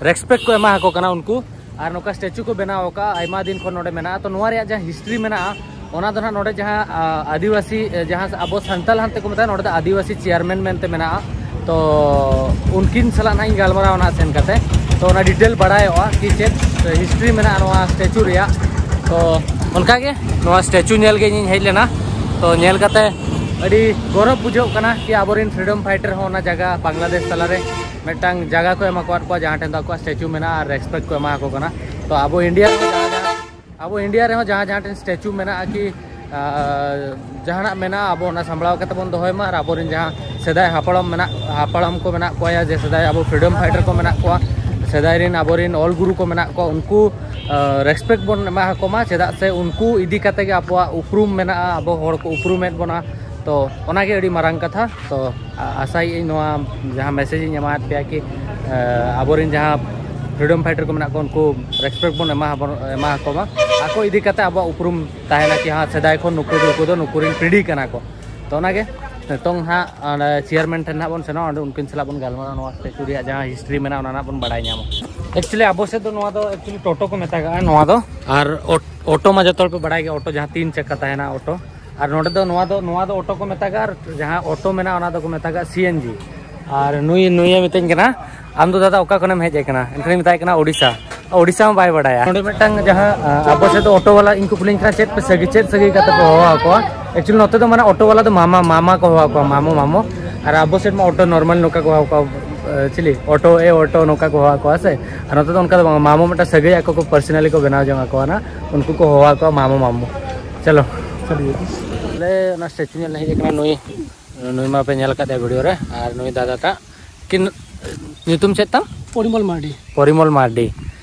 ᱨᱮᱥᱯᱮᱠᱴ ᱠᱚ ᱮᱢᱟ ᱟᱠᱚ ᱠᱟᱱᱟ ᱩᱱᱠᱩ᱾ ᱟᱨ ᱱᱚᱝᱠᱟ ᱥᱴᱮᱪᱩ ᱠᱚ ᱵᱮᱱᱟᱣ ᱟᱠᱟᱫᱼᱟ, ᱟᱭᱢᱟ ᱫᱤᱱ ᱠᱷᱚᱱ ᱱᱚᱰᱮ ᱢᱮᱱᱟᱜᱼᱟ᱾ ᱛᱚ ᱱᱚᱣᱟ ᱨᱮᱭᱟᱜ ᱡᱟᱦᱟᱸ ᱦᱤᱥᱴᱨᱤ ᱢᱮᱱᱟᱜᱼᱟ, ᱚᱱᱟ ᱫᱚ ᱱᱟᱦᱟᱜ ᱱᱚᱰᱮ ᱡᱟᱦᱟᱸ, ᱟ, ᱟᱹᱫᱤᱵᱟᱹᱥᱤ, ᱮ, ᱡᱟᱦᱟᱸ ᱟᱵᱚ ᱥᱟᱱᱛᱟᱲ ᱦᱟᱱᱛᱮ ᱠᱚ ᱢᱮᱛᱟᱜᱼᱟ, ᱱᱚᱰᱮ ᱫᱚ ᱟᱹᱫᱤᱵᱟᱹᱥᱤ ᱪᱮᱭᱟᱨᱢᱮᱱ ᱢᱮᱱᱛᱮ ᱢᱮᱱᱟᱜᱼᱟ᱾ ᱛᱚ ᱩᱱᱠᱤᱱ ᱥᱟᱞᱟᱜ ᱱᱟᱦᱟᱜ ᱤᱧ ᱜᱟᱞᱢᱟᱨᱟᱣᱟ ᱱᱟᱦᱟᱜ ᱥᱮᱱ ᱠᱟᱛᱮ, ᱛᱚ ᱚᱱᱟ ᱰᱤᱴᱮᱞ ᱵᱟᱲᱟᱭᱚᱜᱼᱟ ᱠᱤ ᱪᱮᱫ ᱦᱤᱥᱴᱨᱤ ᱢᱮᱱᱟᱜᱼᱟ ᱱᱚᱣᱟ ᱥᱴᱮᱪᱩ ᱨᱮᱭᱟᱜ᱾ ᱛᱚ ᱚᱱᱠᱟᱜᱮ ᱱᱚᱣᱟ ᱥᱴᱮᱪᱩ ᱧᱮᱞ ᱜᱮ ᱤᱧᱤᱧ ᱦᱮᱡ ᱞᱮᱱᱟ᱾ ᱛᱚ ᱧᱮᱞ ᱠᱟᱛᱮ ᱟᱹᱰᱤ ᱜᱚᱨᱚᱵᱽ ᱵᱩᱡᱷᱟᱹᱜ ᱠᱟᱱᱟ ᱠᱤ ᱟᱵᱚᱨᱮᱱ ᱯᱷᱨᱤᱰᱚᱢ ᱯᱷᱟᱭᱴᱟᱨ ᱦᱚᱸ ᱚᱱᱟ ᱡᱟᱭᱜᱟ ᱵᱟᱝᱞᱟᱫᱮᱥ ᱛᱟᱞᱟᱨᱮ ᱢᱤᱫᱴᱟᱝ ᱡᱟᱭᱜᱟ ᱠᱚ ᱮᱢᱟ ᱠᱚᱣᱟ, ᱡᱟᱦᱟᱸ ᱴᱷᱮᱱ ᱫᱚ ᱟᱠᱚᱣᱟᱜ ᱥᱴᱮᱪᱩ ᱢᱮᱱᱟᱜᱼᱟ ᱟᱨ ᱨᱮᱥᱯᱮᱠᱴ ᱠᱚ ᱮᱢᱟ ᱟᱠᱚ ᱠᱟᱱᱟ᱾ ᱛᱚ ᱟᱵᱚ ᱤᱱᱰᱤᱭᱟ ᱨᱮᱦᱚᱸ ᱡᱟᱦᱟᱸ ᱡᱟᱦᱟᱸ, ᱟᱵᱚ ᱤᱱᱰᱤᱭᱟ ᱨᱮᱦᱚᱸ ᱡᱟᱦᱟᱸ ᱡᱟᱦᱟᱸ ᱴᱷᱮᱱ ᱥᱴᱮᱪᱩ ᱢᱮᱱᱟᱜᱼᱟ ᱠᱤ, ᱟᱨ ᱡᱟᱦᱟᱱᱟᱜ ᱢᱮᱱᱟᱜᱼᱟ, ᱟᱵᱚ ᱚᱱᱟ ᱥᱟᱢᱵᱲᱟᱣ ᱠᱟᱛᱮ ᱵᱚᱱ ᱫᱚᱦᱚᱭ ᱢᱟ᱾ ᱟᱨ ᱟᱵᱚᱨᱮᱱ ᱡᱟᱦᱟᱸ ᱥᱮᱫᱟᱭ ᱦᱟᱯᱲᱟᱢ ᱢᱮᱱᱟᱜ, ᱦᱟᱯᱲᱟᱢ ᱠᱚ ᱢᱮᱱᱟᱜ ᱠᱚᱣᱟ, ᱡᱮ ᱥᱮᱫᱟᱭ ᱟᱵᱚ ᱯᱷᱨᱤᱰᱚᱢ ᱯᱷᱟᱭᱴᱟᱨ ᱠᱚ ᱢᱮᱱᱟᱜ ᱠᱚᱣᱟ, ᱥᱮᱫᱟᱭ ᱨᱮᱱ ᱟᱵᱚᱨᱮᱱ ᱚᱞ ᱜᱩᱨᱩ ᱠᱚ ᱢᱮᱱᱟᱜ ᱠᱚᱣᱟ, ᱩᱱᱠᱩ ᱨᱮᱥᱯᱮᱠᱴ ᱵᱚᱱ ᱮᱢᱟ ᱟᱠᱚ ᱢᱟ, ᱪᱮᱫᱟᱜ ᱥᱮ ᱩᱱᱠᱩ ᱤᱫᱤ ᱠᱟᱛᱮ ᱜᱮ ᱟᱵᱚᱣᱟᱜ ᱩᱯᱨᱩᱢ ᱢᱮᱱᱟᱜᱼᱟ, ᱟᱵᱚ ᱦᱚᱲ ᱠᱚ ᱩᱯᱨᱩᱢᱮᱫ ᱵᱚᱱᱟ᱾ ᱛᱚ ᱚᱱᱟᱜᱮ ᱟᱹᱰᱤ ᱢᱟᱨᱟᱝ ᱠᱟᱛᱷᱟ᱾ ᱛᱚ ᱟ-, ᱟᱥᱟᱭᱮᱫ ᱟᱹᱧ ᱱᱚᱣᱟ ᱡᱟᱦᱟᱸ ᱢᱮᱥᱮᱡᱽ ᱤᱧ ᱮᱢᱟᱫ ᱯᱮᱭᱟ ᱠᱤ, ᱮ, ᱟᱵᱚᱨᱮᱱ ᱡᱟᱦᱟᱸ ᱯᱷᱨᱤᱰᱚᱢ ᱯᱷᱟᱭᱴᱟᱨ ᱠᱚ ᱢᱮᱱᱟᱜ ᱠᱚᱣᱟ, ᱩᱱᱠᱩ ᱨᱮᱥᱯᱮᱠᱴ ᱵᱚᱱ ᱮᱢᱟ ᱟᱵᱚᱱ, ᱮᱢᱟ ᱟᱠᱚ ᱢᱟ᱾ ᱟᱠᱚ ᱤᱫᱤ ᱠᱟᱛᱮ ᱟᱵᱚᱣᱟᱜ ᱩᱯᱨᱩᱢ ᱛᱟᱦᱮᱱᱟ ᱠᱤ ᱦᱮᱸ, ᱥᱮᱫᱟᱭ ᱠᱷᱚᱱ ᱱᱩᱠᱩ ᱫᱚ, ᱱᱩᱠᱩ ᱫᱚ ᱱᱩᱠᱩ ᱨᱮᱱ ᱯᱤᱲᱦᱤ ᱠᱟᱱᱟ ᱠᱚ᱾ ᱛᱚ ᱚᱱᱟᱜᱮ ᱱᱤᱛᱚᱝ ᱦᱟᱸᱜ ᱚᱸᱰᱮ ᱪᱮᱭᱟᱨᱢᱮᱱ ᱴᱷᱮᱱ ᱦᱟᱸᱜ ᱵᱚᱱ ᱥᱮᱱᱚᱜᱼᱟ, ᱚᱸᱰᱮ ᱩᱱᱠᱤᱱ ᱥᱟᱞᱟᱜ ᱵᱚᱱ ᱜᱟᱞᱢᱟᱨᱟᱣᱟ, ᱱᱚᱣᱟ ᱥᱴᱮᱪᱩ ᱨᱮᱭᱟᱜ ᱡᱟᱦᱟᱸ ᱦᱤᱥᱴᱨᱤ ᱢᱮᱱᱟᱜᱼᱟ ᱚᱱᱟ ᱦᱟᱸᱜ ᱵᱚᱱ ᱵᱟᱲᱟᱭ ᱧᱟᱢᱟ᱾ ᱮᱠᱪᱩᱭᱮᱞᱤ ᱟᱵᱚ ᱥᱮᱫ ᱫᱚ ᱱᱚᱣᱟ ᱫᱚ ᱮᱠᱪᱩᱭᱮᱞᱤ ᱴᱳᱴᱳ ᱠᱚ ᱢᱮᱛᱟᱜᱟᱜᱼᱟ ᱱᱚᱣᱟ ᱫᱚ, ᱟᱨ ᱚᱴ-, ᱚᱴᱳ ᱢᱟ ᱡᱚᱛᱚ ᱦᱚᱲ ᱯᱮ ᱵᱟᱲᱟᱭ ᱜᱮᱭᱟ, ᱚᱴᱳ ᱡᱟᱦᱟᱸ ᱛᱤᱱ ᱪᱟᱠᱟ ᱛᱟᱦᱮᱱᱟ ᱚᱴᱳ᱾ ᱟᱨ ᱱᱚᱰᱮ ᱫᱚ ᱱᱚᱣᱟ ᱫᱚ, ᱱᱚᱣᱟ ᱫᱚ ᱚᱴᱳ ᱠᱚ ᱢᱮᱛᱟᱜᱟᱜᱼᱟ, ᱟᱨ ᱡᱟᱦᱟᱸ ᱚᱴᱳ ᱢᱮᱱᱟᱜᱼᱟ ᱚᱱᱟ ᱫᱚᱠᱚ ᱢᱮᱛᱟᱜᱟᱜᱼᱟ ᱥᱤ ᱮᱱ ᱡᱤ᱾ ᱟᱨ ᱱᱩᱭ, ᱱᱩᱭᱮ ᱢᱤᱛᱟᱹᱧ ᱠᱟᱱᱟ, "ᱟᱢ ᱫᱚ ᱫᱟᱫᱟ ᱚᱠᱟ ᱠᱷᱚᱱᱮᱢ ᱦᱮᱡ ᱟᱠᱟᱱᱟ?" ᱮᱱᱠᱷᱟᱱᱤᱧ ᱢᱮᱛᱟᱭ ᱠᱟᱱᱟ, "ᱳᱰᱤᱥᱟ᱾" ᱳᱰᱤᱥᱟ ᱦᱚᱸ ᱵᱟᱭ ᱵᱟᱰᱟᱭᱟ᱾ ᱱᱚᱰᱮ ᱢᱤᱫᱴᱟᱝ ᱡᱟᱦᱟᱸ, ᱟ, ᱟᱵᱚ ᱥᱮᱫ ᱫᱚ ᱚᱴᱳ ᱵᱟᱞᱟ ᱤᱧ ᱠᱚ ᱠᱩᱞᱤᱧ ᱠᱟᱱᱟ, "ᱪᱮᱫ ᱯᱮ ᱥᱟᱹᱜᱟᱹᱭ, ᱪᱮᱫ ᱥᱟᱹᱜᱟᱹᱭ ᱠᱟᱛᱮ ᱯᱮ ᱦᱚᱦᱚ ᱟᱠᱚᱣᱟ?" Actually ᱱᱚᱛᱮ ᱫᱚ ᱢᱟᱱᱮ ᱚᱴᱳ ᱵᱟᱞᱟ ᱫᱚ ᱢᱟᱢᱟ, ᱢᱟᱢᱟ ᱠᱚ ᱦᱚᱦᱚ ᱟᱠᱚᱣᱟ, ᱢᱟᱢᱚ, ᱢᱟᱢᱚ᱾ ᱟᱨ ᱟᱵᱚ ᱥᱮᱫ ᱢᱟ ᱚᱴᱳ ᱱᱚᱨᱢᱟᱞ ᱱᱚᱝᱠᱟ ᱠᱚ ᱦᱚᱦᱚ ᱟᱠᱚᱣᱟ, ᱟ, ᱪᱤᱞᱤ? ᱚᱴᱳ, ᱮ ᱚᱴᱳ ᱱᱚᱝᱠᱟ ᱠᱚ ᱦᱚᱦᱚ ᱟᱠᱚᱣᱟ ᱥᱮ᱾ ᱟᱨ ᱱᱚᱛᱮ ᱫᱚ ᱚᱱᱠᱟ ᱫᱚ ᱵᱟᱝ, ᱢᱟᱢᱚ ᱢᱤᱫᱴᱟᱝ ᱥᱟᱹᱜᱟᱹᱭ ᱟᱠᱚ ᱠᱚ personally ᱠᱚ ᱵᱮᱱᱟᱣ ᱡᱚᱝ ᱟᱠᱚᱣᱟ ᱱᱟ, ᱩᱱᱠᱩ ᱠᱚ ᱦᱚᱦᱚ ᱟᱠᱚᱣᱟ ᱢᱟᱢᱚ, ᱢᱟᱢᱚ᱾ ᱪᱚᱞᱚ᱾ ᱟᱞᱮ ᱚᱱᱟ ᱥᱴᱮᱪᱩ ᱧᱮᱞ ᱞᱮ ᱦᱮᱡ ᱟᱠᱟᱱᱟ, ᱱᱩᱭ, ᱱᱩᱭ ᱢᱟ ᱯᱮ ᱧᱮᱞ ᱟᱠᱟᱫᱮᱭᱟ ᱵᱷᱤᱰᱤᱭᱳ ᱨᱮ, ᱟᱨ ᱱᱩᱭ ᱫᱟᱫᱟ ᱴᱟᱜ ᱠᱤᱱ, ᱧᱩᱛᱩᱢ ᱪᱮᱫ ᱛᱟᱢ? ᱯᱚᱨᱤᱢᱚᱞ ᱢᱟᱨᱰᱤ᱾ ᱯᱚᱨᱤᱢᱚᱞ ᱢᱟᱨᱰᱤ᱾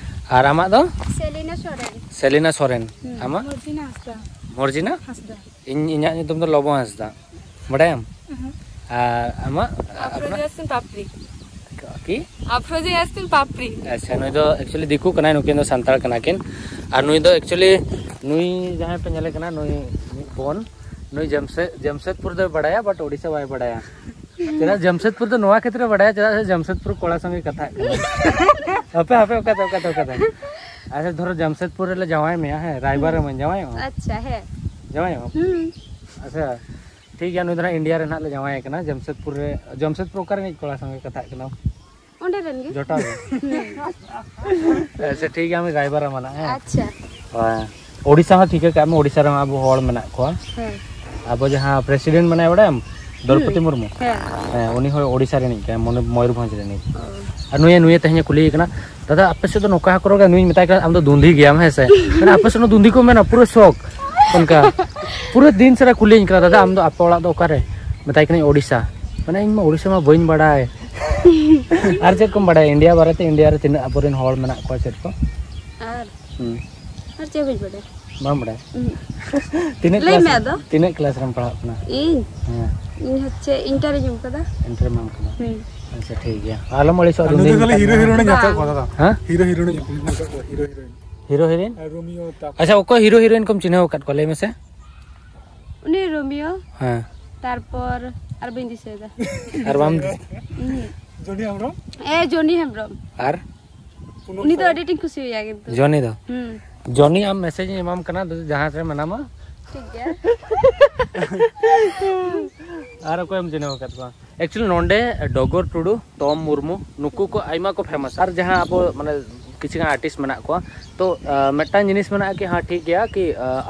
ᱟᱨ ᱟᱢᱟᱜ ᱫᱚ? ᱥᱮᱞᱤᱱᱟ ᱥᱚᱨᱮᱱ᱾ ᱥᱮᱞᱤᱱᱟ ᱥᱚᱨᱮᱱ᱾ ᱦᱩᱸ᱾ ᱟᱢᱟᱜ? ᱢᱚᱨᱡᱤᱱᱟ ᱦᱟᱸᱥᱫᱟ᱾ ᱢᱚᱨᱡᱤᱱᱟ? ᱦᱟᱸᱥᱫᱟ᱾ ᱤᱧ, ᱤᱧᱟᱹᱜ ᱧᱩᱛᱩᱢ ᱫᱚ ᱞᱚᱵᱚ ᱦᱟᱸᱥᱫᱟ᱾ ᱵᱟᱰᱟᱭᱟᱢ? ᱦᱩᱸ᱾ ᱟᱨ ᱟᱢᱟᱜ? ᱟᱯᱱᱟᱨ? ᱟᱯᱷᱨᱳᱡᱟ ᱥᱤᱝ ᱯᱟᱯᱲᱤ᱾ ᱠᱤ? ᱟᱯᱷᱨᱳᱡᱟ ᱥᱤᱝ ᱯᱟᱯᱲᱤ᱾ ᱟᱪᱪᱷᱟ, ᱱᱩᱭ ᱫᱚ actually ᱫᱤᱠᱩ ᱠᱟᱱᱟᱭ, ᱱᱩᱠᱤᱱ ᱫᱚ ᱥᱟᱱᱛᱟᱲ ᱠᱟᱱᱟ ᱠᱤᱱ᱾ ᱟᱨ ᱱᱩᱭ ᱫᱚ actually, ᱱᱩᱭ ᱡᱟᱦᱟᱸᱭ ᱯᱮ ᱧᱮᱞᱮ ᱠᱟᱱᱟ, ᱱᱩᱭ ᱢᱤᱫ ᱵᱚᱱ, ᱱᱩᱭ ᱡᱟᱢᱥᱮ-, ᱡᱟᱢᱥᱮᱫᱽᱯᱩᱨ ᱫᱚᱭ ᱵᱟᱰᱟᱭᱟ, but ᱳᱰᱤᱥᱟ ᱵᱟᱭ ᱵᱟᱰᱟᱭᱟ᱾ ᱪᱮᱫᱟᱜ ᱡᱟᱢᱥᱮᱫᱽᱯᱩᱨ ᱫᱚ ᱱᱚᱣᱟ ᱠᱷᱟᱹᱛᱤᱨ ᱮ ᱵᱟᱰᱟᱭᱟ, ᱪᱮᱫᱟᱜ ᱥᱮ ᱡᱟᱢᱥᱮᱫᱽᱯᱩᱨ ᱠᱚᱲᱟ ᱥᱚᱸᱜᱮ ᱠᱟᱛᱷᱟᱜ ᱠᱟᱱᱟ᱾ ᱟᱯᱮ, ᱟᱯᱮ ᱚᱠᱟᱛᱮ, ᱚᱠᱟᱛᱮ, ᱚᱠᱟᱛᱮ? ᱟᱪᱪᱷᱟ, ᱫᱷᱚᱨᱚ ᱡᱟᱢᱥᱮᱫᱽᱯᱩᱨ ᱨᱮᱞᱮ ᱡᱟᱶᱟᱭ ᱢᱮᱭᱟ, ᱦᱮᱸ, ᱨᱟᱭᱵᱟᱨ ᱨᱮᱢᱟᱧ ᱡᱟᱶᱟᱭᱚᱜᱼᱟ? ᱟᱪᱪᱷᱟ, ᱦᱮᱸ᱾ ᱡᱟᱶᱟᱭᱚᱜᱼᱟ? ᱦᱩᱸ᱾ ᱟᱪᱪᱷᱟ, ᱴᱷᱤᱠ ᱜᱮᱭᱟ, ᱱᱩᱭ ᱫᱚ ᱱᱟᱜ ᱤᱱᱰᱤᱭᱟ ᱨᱮ ᱱᱟᱜ ᱞᱮ ᱡᱟᱶᱟᱭ ᱠᱟᱱᱟ, ᱡᱟᱢᱥᱮᱫᱽᱯᱩᱨ ᱨᱮ, ᱡᱟᱢᱥᱮᱫᱽᱯᱩᱨ ᱚᱠᱟ ᱨᱤᱱᱤᱡ ᱠᱚᱲᱟ ᱥᱚᱸᱜᱮ ᱠᱟᱛᱷᱟᱜ ᱠᱟᱱᱟ? ᱚᱸᱰᱮ ᱨᱮᱱ ᱜᱮ᱾ ᱡᱚᱴᱟᱣ ᱜᱮ? ᱦᱩᱸ᱾ ᱟᱪᱪᱷᱟ, ᱴᱷᱤᱠ ᱜᱮᱭᱟ, ᱟᱢ ᱨᱟᱭᱵᱟᱨ ᱮ ᱢᱟᱱᱟ, ᱦᱮᱸ? ᱟᱪᱪᱷᱟ᱾ ᱦᱳᱭ᱾ ᱳᱰᱤᱥᱟ ᱦᱚᱸ ᱴᱷᱤᱠᱟᱹ ᱠᱟᱜ ᱢᱮ, ᱳᱰᱤᱥᱟ ᱨᱮᱦᱚᱸ ᱟᱵᱚ ᱦᱚᱲ ᱢᱮᱱᱟᱜ ᱠᱚᱣᱟ᱾ ᱦᱮᱸ᱾ ᱟᱵᱚ ᱡᱟᱦᱟᱸ president ᱢᱮᱱᱟᱭ, ᱵᱟᱲᱟᱭᱟᱢ? ᱫᱨᱚᱣᱯᱚᱫᱤ ᱦᱩᱸ᱾ ᱢᱩᱨᱢᱩ? ᱦᱮᱸ᱾ ᱦᱮᱸ, ᱩᱱᱤ ᱦᱚᱸ ᱳᱰᱤᱥᱟ ᱨᱤᱱᱤᱡ ᱠᱟᱱᱟᱭ, ᱢᱚᱱᱮ-, ᱢᱚᱭᱩᱨᱵᱷᱚᱸᱡᱽ ᱨᱤᱱᱤᱡ᱾ ᱚ᱾ ᱟᱨ ᱱᱩᱭᱮ, ᱱᱩᱭᱮ ᱛᱮᱦᱮᱧ ᱮ ᱠᱩᱞᱤᱭᱮ ᱠᱟᱱᱟ, "ᱫᱟᱫᱟ, ᱟᱯᱮ ᱥᱮᱫ ᱫᱚ ᱱᱚᱝᱠᱟ ᱦᱚᱸᱠᱚ ᱨᱚᱲ ᱜᱮᱭᱟ?" ᱱᱩᱭ ᱢᱮᱛᱟᱭ ᱠᱟᱱᱟ, "ᱟᱢ ᱫᱚ ᱫᱩᱸᱫᱷᱤ ᱜᱮᱭᱟᱢ, ᱦᱮᱸ ᱥᱮ?" ᱢᱟᱱᱮ, "ᱟᱯᱮ ᱥᱮᱫ ᱫᱚ ᱫᱩᱸᱫᱷᱤ ᱠᱚ ᱢᱮᱱᱟ?" ᱯᱩᱨᱟᱹ ᱥᱚᱠ᱾ ᱚᱱᱠᱟ᱾ ᱯᱩᱨᱟᱹ ᱫᱤᱱ ᱥᱟᱨᱟ ᱠᱩᱞᱤᱭᱟᱹᱧ ᱠᱟᱱᱟ, "ᱫᱟᱫᱟ, ᱟᱢ ᱫᱚ ᱟᱯᱮ ᱚᱲᱟᱜ ᱫᱚ ᱚᱠᱟᱨᱮ?" ᱢᱮᱛᱟᱭ ᱠᱟᱹᱱᱟᱹᱧ, "ᱳᱰᱤᱥᱟ᱾" ᱢᱟᱱᱮ, ᱤᱧ ᱢᱟ ᱳᱰᱤᱥᱟ ᱢᱟ ᱵᱟᱹᱧ ᱵᱟᱲᱟᱭ᱾ ᱟᱨ ᱪᱮᱫ ᱠᱚᱢ ᱵᱟᱲᱟᱭᱟ ᱤᱱᱰᱤᱭᱟ ᱵᱟᱨᱮᱛᱮ? ᱤᱱᱰᱤᱭᱟ ᱨᱮ ᱛᱤᱱᱟᱹᱜ ᱟᱵᱚᱨᱮᱱ ᱦᱚᱲ ᱢᱮᱱᱟᱜ ᱠᱚᱣᱟ, ᱪᱮᱫ ᱠᱚ? ᱟᱨ ᱦᱩᱸ᱾ ᱟᱨ ᱪᱮᱫ ᱵᱟᱹᱧ ᱵᱟᱲᱟᱭᱟ? ᱵᱟᱢ ᱵᱟᱲᱟᱭᱟ? ᱩᱦᱩᱸ᱾ ᱛᱤᱱᱟᱹᱜ ᱞᱟᱹᱭ ᱠᱞᱟᱥ ᱢᱮ ᱨᱮᱢ, ᱟᱫᱚ᱾ ᱛᱤᱱᱟᱹᱜ ᱠᱞᱟᱥ ᱨᱮᱢ ᱯᱟᱲᱦᱟᱜ ᱠᱟᱱᱟ? ᱤᱧ? ᱦᱮᱸ᱾ ᱤᱧ ᱦᱚᱪᱪᱷᱮ ᱤᱱᱴᱟᱨ ᱤᱧ ᱮᱢ ᱠᱟᱫᱟ᱾ ᱤᱱᱴᱟᱨ ᱮᱢ ᱮᱢ ᱠᱟᱫᱟ? ᱦᱩᱸ᱾ ᱟᱪᱪᱷᱟ, ᱴᱷᱤᱠ ᱜᱮᱭᱟ᱾ ᱟᱞᱚᱢ ᱟᱹᱲᱤᱥᱚᱜᱼᱟ, ᱟᱨ ᱱᱩᱭ ᱫᱚ ᱫᱩᱸᱫᱷᱤ ᱠᱷᱟᱹᱞᱤ ᱢᱮᱛᱟᱜ ᱦᱤᱨᱳ ᱢᱮ᱾ ᱦᱤᱨᱳᱭᱤᱱ ᱮ ᱧᱟᱯᱟᱢ ᱵᱟᱝ᱾ ᱠᱚᱣᱟ ᱫᱟᱫᱟ᱾ ᱦᱮᱸ? ᱦᱤᱨᱳ ᱦᱤᱨᱳᱭᱤᱱ ᱮ ᱧᱟᱯᱟᱢ ᱠᱚᱣᱟ, ᱦᱤᱨᱳ ᱦᱤᱨᱳᱭᱤᱱ᱾ Hero heroine? ᱟᱨ ᱨᱳᱢᱤᱭᱳ ᱛᱟᱯᱚᱨ ᱟᱪᱪᱷᱟ, ᱚᱠᱚᱭ ᱦᱤᱨᱳ ᱦᱤᱨᱳᱭᱤᱱ ᱠᱚᱢ ᱪᱤᱱᱦᱟᱹᱣ ᱟᱠᱟᱫ ᱠᱚᱣᱟ, ᱞᱟᱹᱭ ᱢᱮᱥᱮ? ᱩᱱᱤ ᱨᱳᱢᱤᱭᱳ᱾ ᱦᱮᱸ᱾ ᱛᱟᱨᱯᱚᱨ ᱟᱨ ᱵᱟᱹᱧ ᱫᱤᱥᱟᱹᱭᱮᱫᱟ᱾ ᱟᱨ ᱵᱟᱢ ᱩᱦᱩᱸ᱾ ᱡᱚᱱᱤ ᱦᱮᱢᱵᱨᱚᱢ? ᱮ, ᱡᱚᱱᱤ ᱦᱮᱢᱵᱨᱚᱢ᱾ ᱟᱨ? ᱩᱱᱤ ᱫᱚ ᱟᱹᱰᱤ ᱟᱸᱴᱤᱧ ᱠᱩᱥᱤᱭᱟᱭᱟ ᱠᱤᱱᱛᱩ᱾ ᱡᱚᱱᱤ ᱫᱚ? ᱦᱩᱸ᱾ ᱡᱚᱱᱤ, ᱟᱢ ᱢᱮᱥᱮᱡᱽ ᱤᱧ ᱮᱢᱟᱢ ᱠᱟᱱᱟ, ᱡᱟᱦᱟᱸ ᱨᱮ ᱢᱮᱱᱟᱢᱟ᱾ ᱴᱷᱤᱠ ᱜᱮᱭᱟ᱾ ᱟᱨ ᱚᱠᱚᱭᱮᱢ ᱪᱤᱱᱦᱟᱹᱣ ᱟᱠᱟᱫ ᱠᱚᱣᱟ? Actually ᱱᱚᱰᱮ ᱰᱚᱜᱚᱨ ᱴᱩᱰᱩ, ᱛᱚᱢ ᱢᱩᱨᱢᱩ, ᱱᱩᱠᱩ ᱠᱚ ᱟᱭᱢᱟ ᱠᱚ famous᱾ ᱟᱨ ᱡᱟᱦᱟᱸ ᱟᱵᱚ ᱢᱟᱱᱮ ᱠᱤᱪᱷᱩ ᱜᱟᱱ ᱟᱨᱴᱤᱥᱴ ᱢᱮᱱᱟᱜ ᱠᱚᱣᱟ᱾ ᱛᱚ ᱢᱤᱫᱴᱟᱝ ᱡᱤᱱᱤᱥ ᱢᱮᱱᱟᱜᱼᱟ ᱠᱤ, ᱦᱮᱸ, ᱴᱷᱤᱠ ᱜᱮᱭᱟ ᱠᱤ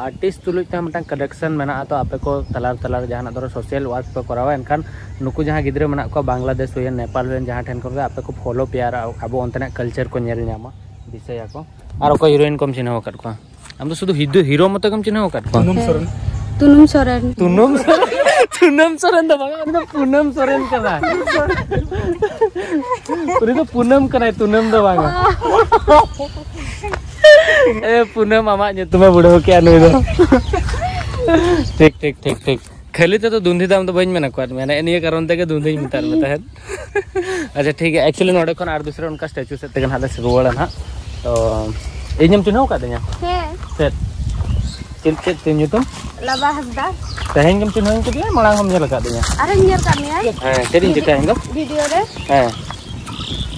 ᱟᱨᱴᱤᱥᱴ ᱛᱩᱞᱩᱡ ᱛᱮᱦᱚᱸ ᱢᱤᱫᱴᱟᱝ ᱠᱟᱱᱮᱠᱥᱚᱱ ᱢᱮᱱᱟᱜᱼᱟ᱾ ᱛᱚ ᱟᱯᱮ ᱠᱚ ᱛᱟᱞᱟ ᱛᱟᱞᱟ ᱨᱮ ᱡᱟᱦᱟᱱᱟᱜ ᱫᱷᱚᱨᱚ ᱥᱳᱥᱟᱞ ᱣᱟᱨᱠ ᱯᱮ ᱠᱚᱨᱟᱣᱟ, ᱮᱱᱠᱷᱟᱱ ᱱᱩᱠᱩ ᱡᱟᱦᱟᱸ ᱜᱤᱫᱽᱨᱟᱹ ᱢᱮᱱᱟᱜ ᱠᱚᱣᱟ, ᱵᱟᱝᱞᱟᱫᱮᱥ ᱦᱩᱭᱮᱱ, ᱱᱮᱯᱟᱞ ᱦᱩᱭᱮᱱ, ᱡᱟᱦᱟᱸ ᱴᱷᱮᱱ ᱠᱷᱚᱱ ᱜᱮ ᱟᱯᱮ ᱠᱚ ᱯᱷᱚᱞᱳ ᱯᱮᱭᱟ ᱟᱨ ᱟᱵᱚ ᱚᱱᱛᱮᱱᱟᱜ ᱠᱟᱞᱪᱟᱨ ᱠᱚ ᱧᱮᱞ ᱧᱟᱢᱟ, ᱫᱤᱥᱟᱹᱭᱟᱠᱚ᱾ ᱟᱨ ᱚᱠᱚᱭ ᱦᱤᱨᱳᱭᱤᱱ ᱠᱚᱢ ᱪᱤᱱᱦᱟᱹᱣ ᱟᱠᱟᱫ ᱠᱚᱣᱟ? ᱟᱢ ᱫᱚ ᱥᱩᱫᱷᱩ ᱦᱤᱫᱩ-, ᱦᱤᱨᱳ ᱢᱚᱛᱚ ᱜᱮᱢ ᱪᱤᱱᱦᱟᱹᱣ ᱟᱠᱟᱫ ᱠᱚᱣᱟ? ᱛᱩᱱᱩᱢ ᱥᱚᱨᱮᱱ᱾ ᱛᱩᱱᱩᱢ ᱥᱚᱨᱮᱱ᱾ ᱛᱩᱱᱩᱢ ᱥᱚᱨᱮᱱ᱾ ᱛᱩᱱᱩᱢ ᱥᱚᱨᱮᱱ ᱫᱚ ᱵᱟᱝᱟ, ᱩᱱᱤ ᱫᱚ ᱯᱩᱱᱟᱹᱢ ᱥᱚᱨᱮᱱ ᱠᱟᱱᱟᱭ᱾ ᱩᱱᱤ ᱫᱚ ᱯᱩᱱᱟᱹᱢ ᱠᱟᱱᱟᱭ, ᱛᱩᱱᱟᱹᱢ ᱫᱚ ᱵᱟᱝᱟ᱾ ᱮ ᱯᱩᱱᱟᱹᱢ, ᱟᱢᱟᱜ ᱧᱩᱛᱩᱢᱮ ᱵᱩᱲᱦᱟᱹᱣ ᱠᱮᱜᱼᱟ ᱱᱩᱭ ᱫᱚ᱾ ᱴᱷᱤᱠ, ᱴᱷᱤᱠ, ᱴᱷᱤᱠ, ᱴᱷᱤᱠ᱾ ᱠᱷᱟᱹᱞᱤ ᱛᱮᱫᱚ ᱫᱩᱱᱫᱷᱤ ᱫᱟᱢ ᱫᱚ ᱵᱟᱹᱧ ᱢᱮᱱ ᱟᱠᱟᱫ ᱢᱮᱭᱟ, ᱱᱮᱜᱼᱮ ᱱᱤᱭᱟᱹ ᱠᱟᱨᱚᱱ ᱛᱮᱜᱮ ᱫᱩᱱᱫᱷᱤᱧ ᱢᱮᱛᱟᱫ ᱢᱮ ᱛᱟᱦᱮᱸᱫ᱾ ᱟᱪᱪᱷᱟ, ᱴᱷᱤᱠ ᱜᱮᱭᱟ᱾ ᱮᱠᱪᱩᱭᱮᱞᱤ ᱱᱚᱰᱮ ᱠᱷᱚᱱ ᱟᱨ ᱫᱩᱥᱨᱟ ᱚᱱᱠᱟ ᱥᱴᱮᱪᱩ ᱥᱮᱫ ᱛᱮᱜᱮ ᱱᱟᱦᱟᱜ ᱞᱮ ᱨᱩᱣᱟᱹᱲᱟ ᱱᱟᱦᱟᱜ᱾ ᱛᱚ ᱤᱧᱮᱢ ᱪᱤᱱᱦᱟᱹᱣ ᱟᱠᱟᱫᱤᱧᱟ? ᱦᱮᱸ᱾ ᱪᱮᱫ? ᱪᱮᱫ, ᱪᱮᱫ, ᱪᱮᱫ ᱧᱩᱛᱩᱢ? ᱞᱟᱵᱟ ᱦᱟᱸᱥᱫᱟ᱾ ᱛᱮᱦᱮᱧ ᱜᱮᱢ ᱪᱤᱱᱦᱟᱹᱣ ᱠᱮᱫᱤᱧᱟ? ᱢᱟᱲᱟᱝ ᱦᱚᱸᱢ ᱧᱮᱞ ᱟᱠᱟᱫᱤᱧᱟ? ᱟᱨᱦᱚᱸᱧ ᱧᱮᱞ ᱟᱠᱟᱫ ᱢᱮᱭᱟ᱾ ᱦᱮᱸ, ᱪᱮᱫ ᱤᱧ ᱪᱤᱠᱟᱹᱭᱟ ᱤᱧ ᱫᱚ? ᱵᱷᱤᱰᱤᱭᱳ ᱨᱮ᱾ ᱦᱮᱸ᱾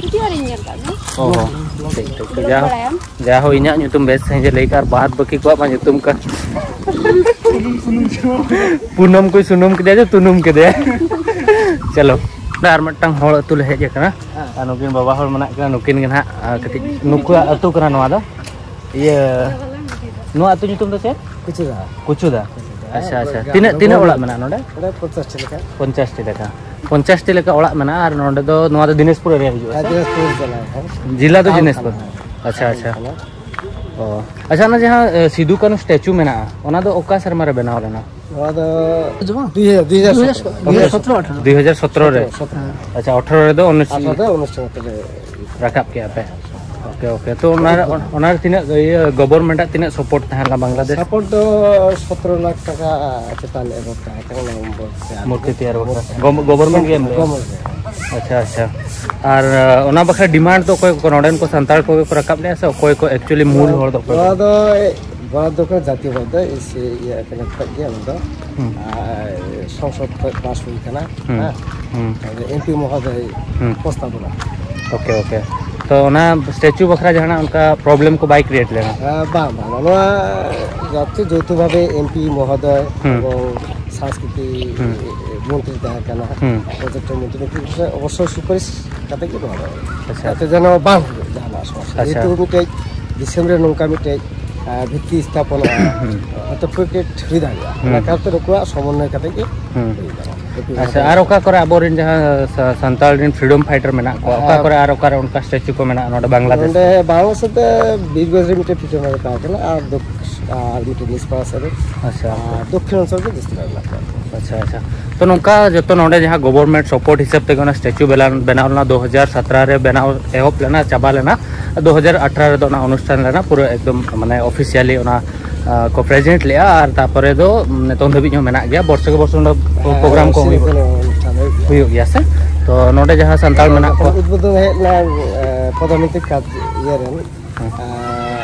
ᱵᱷᱤᱰᱤᱭᱳ ᱨᱮᱧ ᱧᱮᱞ ᱟᱠᱟᱫ ᱢᱮᱭᱟ᱾ ᱚ ᱦᱚᱸ᱾ ᱴᱷᱤᱠ, ᱴᱷᱤᱠ, ᱴᱷᱤᱠ᱾ ᱫᱩᱲᱩᱵ ᱡᱟ ᱦᱚ-, ᱵᱟᱲᱟᱭᱟᱢ᱾ ᱡᱟ ᱦᱳ, ᱤᱧᱟᱹᱜ ᱧᱩᱛᱩᱢ ᱵᱮᱥ ᱥᱟᱺᱦᱤᱡ ᱮ ᱞᱟᱹᱭ ᱠᱟᱜ ᱟᱨ ᱵᱟᱫ ᱵᱟᱹᱠᱤ ᱠᱚᱣᱟᱜ ᱢᱟ ᱧᱩᱛᱩᱢ ᱠᱟᱱ᱾ ᱯᱩᱱᱟᱹᱢ ᱠᱚᱭ ᱥᱩᱱᱩᱢ ᱠᱮᱫᱮᱭᱟ ᱡᱮ ᱛᱩᱱᱩᱢ ᱠᱮᱫᱮᱭᱟ᱾ ᱪᱚᱞᱚ, ᱟᱨ ᱢᱤᱫᱴᱟᱝ ᱦᱚᱲ ᱟᱹᱛᱩ ᱞᱮ ᱦᱮᱡ ᱟᱠᱟᱱᱟ᱾ ᱦᱮᱸ᱾ ᱟᱨ ᱱᱩᱠᱤᱱ ᱵᱟᱵᱟ ᱦᱚᱲ ᱢᱮᱱᱟᱜ ᱠᱤᱱᱟ, ᱱᱩᱠᱤᱱ ᱜᱮ ᱱᱟᱦᱟᱜ, ᱟᱨ ᱠᱟᱹᱴᱤᱡ ᱱᱩᱠᱩᱣᱟᱜ ᱟᱹᱛᱩ ᱠᱟᱱᱟ ᱱᱚᱣᱟ ᱫᱚ᱾ ᱤᱭᱟᱹ, ᱱᱚᱣᱟ ᱟᱹᱛᱩ ᱧᱩᱛᱩᱢ ᱫᱚ ᱪᱮᱫ? ᱠᱩᱪᱩᱫᱟ᱾ ᱠᱩᱪᱩᱫᱟ᱾ ᱟᱪᱪᱷᱟ, ᱟᱪᱪᱷᱟ᱾ ᱦᱮᱸ, ᱛᱤᱱᱟᱹᱜ, ᱛᱤᱱᱟᱹᱜ ᱚᱲᱟᱜ ᱢᱮᱱᱟᱜᱼᱟ ᱱᱚᱰᱮ? ᱱᱚᱰᱮ ᱯᱚᱧᱪᱟᱥᱴᱤ ᱞᱮᱠᱟ᱾ ᱯᱚᱧᱪᱟᱥᱴᱤ ᱞᱮᱠᱟ᱾ ᱯᱚᱧᱪᱟᱥᱴᱤ ᱞᱮᱠᱟ ᱚᱲᱟᱜ ᱢᱮᱱᱟᱜᱼᱟ᱾ ᱟᱨ ᱱᱚᱰᱮ ᱫᱚ, ᱱᱚᱣᱟ ᱫᱚ ᱫᱤᱱᱟᱡᱽᱯᱩᱨ ᱮᱨᱤᱭᱟ ᱦᱤᱡᱩᱜᱼᱟ ᱥᱮ? ᱦᱮᱸ, ᱫᱤᱱᱟᱡᱽᱯᱩᱨ ᱡᱮᱞᱟ, ᱦᱮᱸ᱾ ᱡᱮᱞᱟ ᱫᱚ ᱴᱟᱣᱩᱱ ᱫᱤᱱᱟᱡᱽᱯᱩᱨ᱾ ᱠᱟᱱᱟ᱾ ᱟᱪᱪᱷᱟ, ᱴᱟᱣᱩᱱ ᱟᱪᱪᱷᱟ᱾ ᱠᱟᱱᱟ᱾ ᱚ᱾ ᱟᱪᱪᱷᱟ, ᱚᱱᱟ ᱡᱟᱦᱟᱸ, ᱮ, ᱥᱤᱫᱩ ᱠᱟᱹᱱᱦᱩ ᱥᱴᱮᱪᱩ ᱢᱮᱱᱟᱜᱼᱟ, ᱚᱱᱟ ᱫᱚ ᱚᱠᱟ ᱥᱮᱨᱢᱟ ᱨᱮ ᱵᱮᱱᱟᱣ ᱞᱮᱱᱟ? ᱱᱚᱣᱟ ᱫᱚ ᱫᱩ ᱦᱟᱡᱟᱨ, ᱫᱩ ᱦᱟᱡᱟᱨ ᱥᱚᱛᱨᱚ᱾ ᱫᱩ ᱦᱟᱡᱟᱨ ᱥᱚᱛᱨᱚ, ᱟᱴᱷᱨᱚ᱾ ᱫᱩ ᱦᱟᱡᱟᱨ ᱥᱚᱛᱨᱚ ᱨᱮ? ᱥᱚᱛᱨᱚ᱾ ᱟᱪᱪᱷᱟ, ᱟᱴᱷᱨᱚ ᱨᱮᱫᱚ ᱚᱱᱩᱥ-, ᱟᱴᱷᱨᱚ ᱫᱚ ᱚᱱᱩᱥᱴᱷᱟᱱ ᱨᱮ᱾ ᱨᱟᱠᱟᱵ ᱠᱮᱜᱼᱟ ᱯᱮ᱾ Okay, okay. ᱛᱚ ᱚᱱᱟ, ᱚᱱᱟ ᱨᱮ ᱛᱤᱱᱟᱹᱜ ᱤᱭᱟᱹ ᱜᱚᱵᱷᱚᱨᱱᱢᱮᱱᱴ ᱟᱜ ᱛᱤᱱᱟᱹᱜ ᱥᱟᱯᱳᱨᱴ ᱛᱟᱦᱮᱸ ᱞᱮᱱᱟ ᱵᱟᱝᱞᱟᱫᱮᱥ? ᱥᱟᱯᱳᱨᱴ ᱫᱚ ᱥᱚᱛᱨᱚ ᱞᱟᱠᱷ ᱴᱟᱠᱟ ᱪᱮᱛᱟᱱ ᱮᱵᱚᱵ ᱛᱟᱦᱮᱸ ᱠᱟᱱᱟ ᱚᱱᱟ ᱢᱩᱨᱛᱤ ᱛᱮᱭᱟᱨ ᱵᱟᱠᱷᱨᱟ᱾ ᱜᱚᱵ-, ᱜᱚᱵᱷᱚᱨᱱᱢᱮᱱᱴ ᱜᱮ ᱮᱢ ᱞᱮᱜᱼᱟ? ᱜᱚᱵᱷᱚᱨᱱᱢᱮᱱᱴ ᱜᱮ᱾ ᱟᱪᱪᱷᱟ, ᱟᱪᱪᱷᱟ᱾ ᱟᱨ, ᱟᱸ, ᱚᱱᱟ ᱵᱟᱠᱷᱨᱟ ᱰᱤᱢᱟᱱᱰ ᱫᱚ ᱚᱠᱚᱭ ᱠᱚ, ᱱᱚᱰᱮᱱ ᱠᱚ ᱥᱟᱱᱛᱟᱲ ᱠᱚᱜᱮ ᱠᱚ ᱨᱟᱠᱟᱵ ᱞᱮᱜᱼᱟ ᱥᱮ ᱚᱠᱚᱭ ᱠᱚ actually ᱢᱩᱞ ᱦᱚᱲ ᱫᱚ ᱚᱠᱚᱭ ᱠᱚ? ᱱᱚᱣᱟ ᱫᱚ ᱵᱚᱨᱟᱫ ᱫᱚ ᱠᱟᱱᱟ ᱡᱟᱛᱤᱭᱚ ᱵᱚᱨᱟᱫ ᱫᱚ, ᱥᱮ ᱤᱭᱟᱹ ᱠᱟᱱᱟ ᱠᱷᱚᱡ ᱜᱮ ᱚᱱᱟ ᱫᱚ᱾ ᱦᱩᱸ᱾ ᱟᱨ ᱥᱚᱝᱥᱚᱫ ᱠᱷᱚᱡ ᱯᱟᱥ ᱦᱩᱭ ᱠᱟᱱᱟ᱾ ᱦᱩᱸ᱾ ᱦᱮᱸ᱾ ᱦᱩᱸ᱾ ᱟᱫᱚ ᱮᱢ ᱯᱤ ᱢᱚᱦᱳᱫᱚᱭ ᱦᱩᱸ᱾ ᱯᱨᱚᱥᱛᱟᱵᱚᱱᱟ᱾ Okay, okay. ᱛᱚ ᱚᱱᱟ ᱥᱴᱮᱪᱩ ᱵᱟᱠᱷᱨᱟ ᱡᱟᱦᱟᱱᱟᱜ ᱚᱱᱠᱟ ᱯᱨᱚᱵᱞᱮᱢ ᱠᱚ ᱵᱟᱭ ᱠᱨᱤᱭᱮᱴ ᱞᱮᱱᱟ? ᱟᱸ, ᱵᱟᱝ, ᱵᱟᱝ, ᱵᱟᱝ᱾ ᱱᱚᱣᱟ ᱡᱟᱛᱤ ᱡᱳᱣᱛᱷᱚ ᱵᱷᱟᱵᱮ ᱮᱢ ᱯᱤ ᱢᱚᱦᱳᱫᱚᱭ ᱦᱩᱸ᱾ ᱮᱵᱚᱝ ᱥᱟᱝᱥᱠᱨᱤᱛᱤ ᱦᱩᱸ᱾ ᱢᱚᱱᱛᱨᱤ ᱛᱟᱦᱮᱸ ᱠᱟᱱᱟ, ᱦᱩᱸ᱾ ᱯᱚᱨᱡᱚᱴᱚᱱ ᱢᱚᱱᱛᱨᱤ, ᱩᱱᱠᱩ ᱠᱚ ᱚᱵᱚᱥᱥᱳᱭ ᱥᱩᱯᱟᱨᱤᱥ ᱠᱟᱛᱮ ᱜᱮ ᱱᱚᱣᱟ ᱫᱚ, ᱟᱪᱪᱷᱟ᱾ ᱡᱟᱛᱮ ᱡᱮᱱᱚ ᱵᱟᱝ ᱦᱩᱭᱩᱜ ᱡᱟᱦᱟᱱᱟᱜ ᱥᱚᱢᱚᱥᱥᱟ᱾ ᱟᱪᱪᱷᱟ᱾ ᱡᱮᱦᱮᱛᱩ ᱢᱤᱫᱴᱮᱡ ᱫᱤᱥᱚᱢ ᱨᱮ ᱱᱚᱝᱠᱟ ᱢᱤᱫᱴᱮᱡ, ᱟᱸ, ᱵᱷᱤᱛᱛᱤ ᱥᱛᱷᱟᱯᱚᱱᱚᱜᱼᱟ, ᱦᱩᱸ᱾ ᱦᱚᱭᱛᱳ ᱠᱨᱤᱠᱮᱴ ᱦᱩᱭ ᱫᱟᱲᱮᱭᱟᱜᱼᱟ᱾ ᱦᱩᱸ᱾ ᱚᱱᱟ ᱠᱟᱨᱚᱱ ᱛᱮ ᱱᱩᱠᱩᱣᱟᱜ ᱥᱚᱢᱚᱱᱱᱚᱭ ᱠᱟᱛᱮ ᱜᱮ ᱦᱩᱸ᱾ ᱦᱩᱭ ᱠᱟᱱᱟ᱾ ᱟᱪᱪᱷᱟ, ᱟᱨ ᱚᱠᱟ ᱠᱚᱨᱮ ᱟᱵᱚᱨᱮᱱ ᱡᱟᱦᱟᱸ ᱥᱟ-, ᱥᱟᱱᱛᱟᱲ ᱨᱮᱱ ᱯᱷᱨᱤᱰᱚᱢ ᱯᱷᱟᱭᱴᱟᱨ ᱢᱮᱱᱟᱜ ᱠᱚᱣᱟ, ᱚᱠᱟ ᱦᱮᱸ᱾ ᱠᱚᱨᱮ ᱟᱨ ᱚᱠᱟᱨᱮ ᱚᱱᱠᱟ ᱥᱴᱮᱪᱩ ᱠᱚ ᱢᱮᱱᱟᱜᱼᱟ ᱱᱚᱰᱮ ᱵᱟᱝᱞᱟᱫᱮᱥ ᱨᱮ? ᱱᱚᱰᱮ ᱵᱟᱝᱞᱟᱫᱮᱥ ᱨᱮ ᱵᱤᱨᱜᱚᱸᱡᱽ ᱨᱮ ᱢᱤᱫᱴᱮᱡ ᱯᱷᱨᱤᱰᱚᱢ ᱯᱷᱟᱭᱴᱟᱨ ᱛᱟᱦᱮᱸ ᱠᱟᱱᱟ, ᱟᱨ ᱫᱚᱠ-, ᱟᱨ ᱢᱤᱫᱴᱮᱡ ᱱᱤᱥᱯᱟᱥ ᱨᱮ, ᱟᱪᱪᱷᱟ, ᱟᱨ ᱟᱪᱪᱷᱟ᱾ ᱫᱚᱠᱠᱷᱤᱱ ᱚᱧᱪᱚᱞ ᱨᱮ ᱡᱟᱹᱥᱛᱤ ᱫᱚ ᱢᱮᱱᱟᱜ ᱠᱚᱣᱟ᱾ ᱟᱪᱪᱷᱟ, ᱟᱪᱪᱷᱟ᱾ ᱛᱚ, ᱱᱚᱝᱠᱟ ᱡᱚᱛᱚ ᱱᱚᱰᱮ ᱡᱟᱦᱟᱸ ᱜᱚᱵᱷᱚᱨᱱᱢᱮᱱᱴ ᱥᱟᱯᱳᱨᱴ ᱦᱤᱥᱟᱹᱵ ᱛᱮᱜᱮ ᱚᱱᱟ ᱥᱴᱮᱪᱩ ᱵᱮᱱᱟᱣ, ᱵᱮᱱᱟᱣ ᱞᱮᱱᱟ, ᱫᱩ ᱦᱟᱡᱟᱨ ᱥᱟᱛᱨᱟ ᱨᱮ ᱵᱮᱱᱟᱣ ᱮᱦᱚᱵ ᱞᱮᱱᱟ, ᱪᱟᱵᱟ ᱞᱮᱱᱟ᱾ ᱫᱩ ᱦᱟᱡᱟᱨ ᱟᱴᱷᱨᱚ ᱨᱮᱫᱚ ᱚᱱᱟ ᱚᱱᱩᱥᱴᱷᱟᱱ ᱞᱮᱱᱟ, ᱯᱩᱨᱟᱹ ᱮᱠᱫᱚᱢ, ᱢᱟᱱᱮ, ᱚᱯᱷᱤᱥᱤᱭᱟᱞᱤ ᱚᱱᱟ, ᱟ, ᱠᱚ ᱯᱨᱮᱡᱮᱱᱴ ᱞᱮᱜᱼᱟ᱾ ᱟᱨ ᱛᱟᱨᱯᱚᱨᱮ ᱫᱚ, ᱩᱢ, ᱱᱤᱛᱚᱝ ᱫᱷᱟᱹᱵᱤᱡ ᱦᱚᱸ ᱢᱮᱱᱟᱜ ᱜᱮᱭᱟ, ᱵᱚᱨᱥᱚ ᱠᱮ ᱵᱚᱨᱥᱚ ᱱᱚᱰᱮ ᱯᱨᱳ-, ᱦᱮᱸ, ᱯᱨᱳᱜᱨᱟᱢ ᱠᱚ ᱥᱤᱫᱩ ᱦᱩᱭᱩᱜ, ᱠᱟᱹᱱᱦᱩ ᱚᱱᱩᱥᱴᱷᱟᱱ ᱦᱩᱭᱩᱜ ᱜᱮᱭᱟ᱾ ᱦᱩᱭᱩᱜ ᱜᱮᱭᱟ ᱥᱮ? ᱛᱚ, ᱱᱚᱰᱮ ᱡᱟᱦᱟᱸ ᱥᱟᱱᱛᱟᱲ ᱢᱮᱱᱟᱜ ᱠᱚᱣᱟ, ᱩᱫᱵᱳᱫᱷᱚᱱ ᱦᱮᱡ ᱞᱮᱱᱟ, ᱮ, ᱯᱨᱚᱫᱷᱟᱱ ᱢᱚᱱᱛᱨᱤ ᱠᱟᱡᱽ-, ᱤᱭᱟᱹ ᱨᱮᱱ, ᱦᱮᱸ᱾ ᱮ,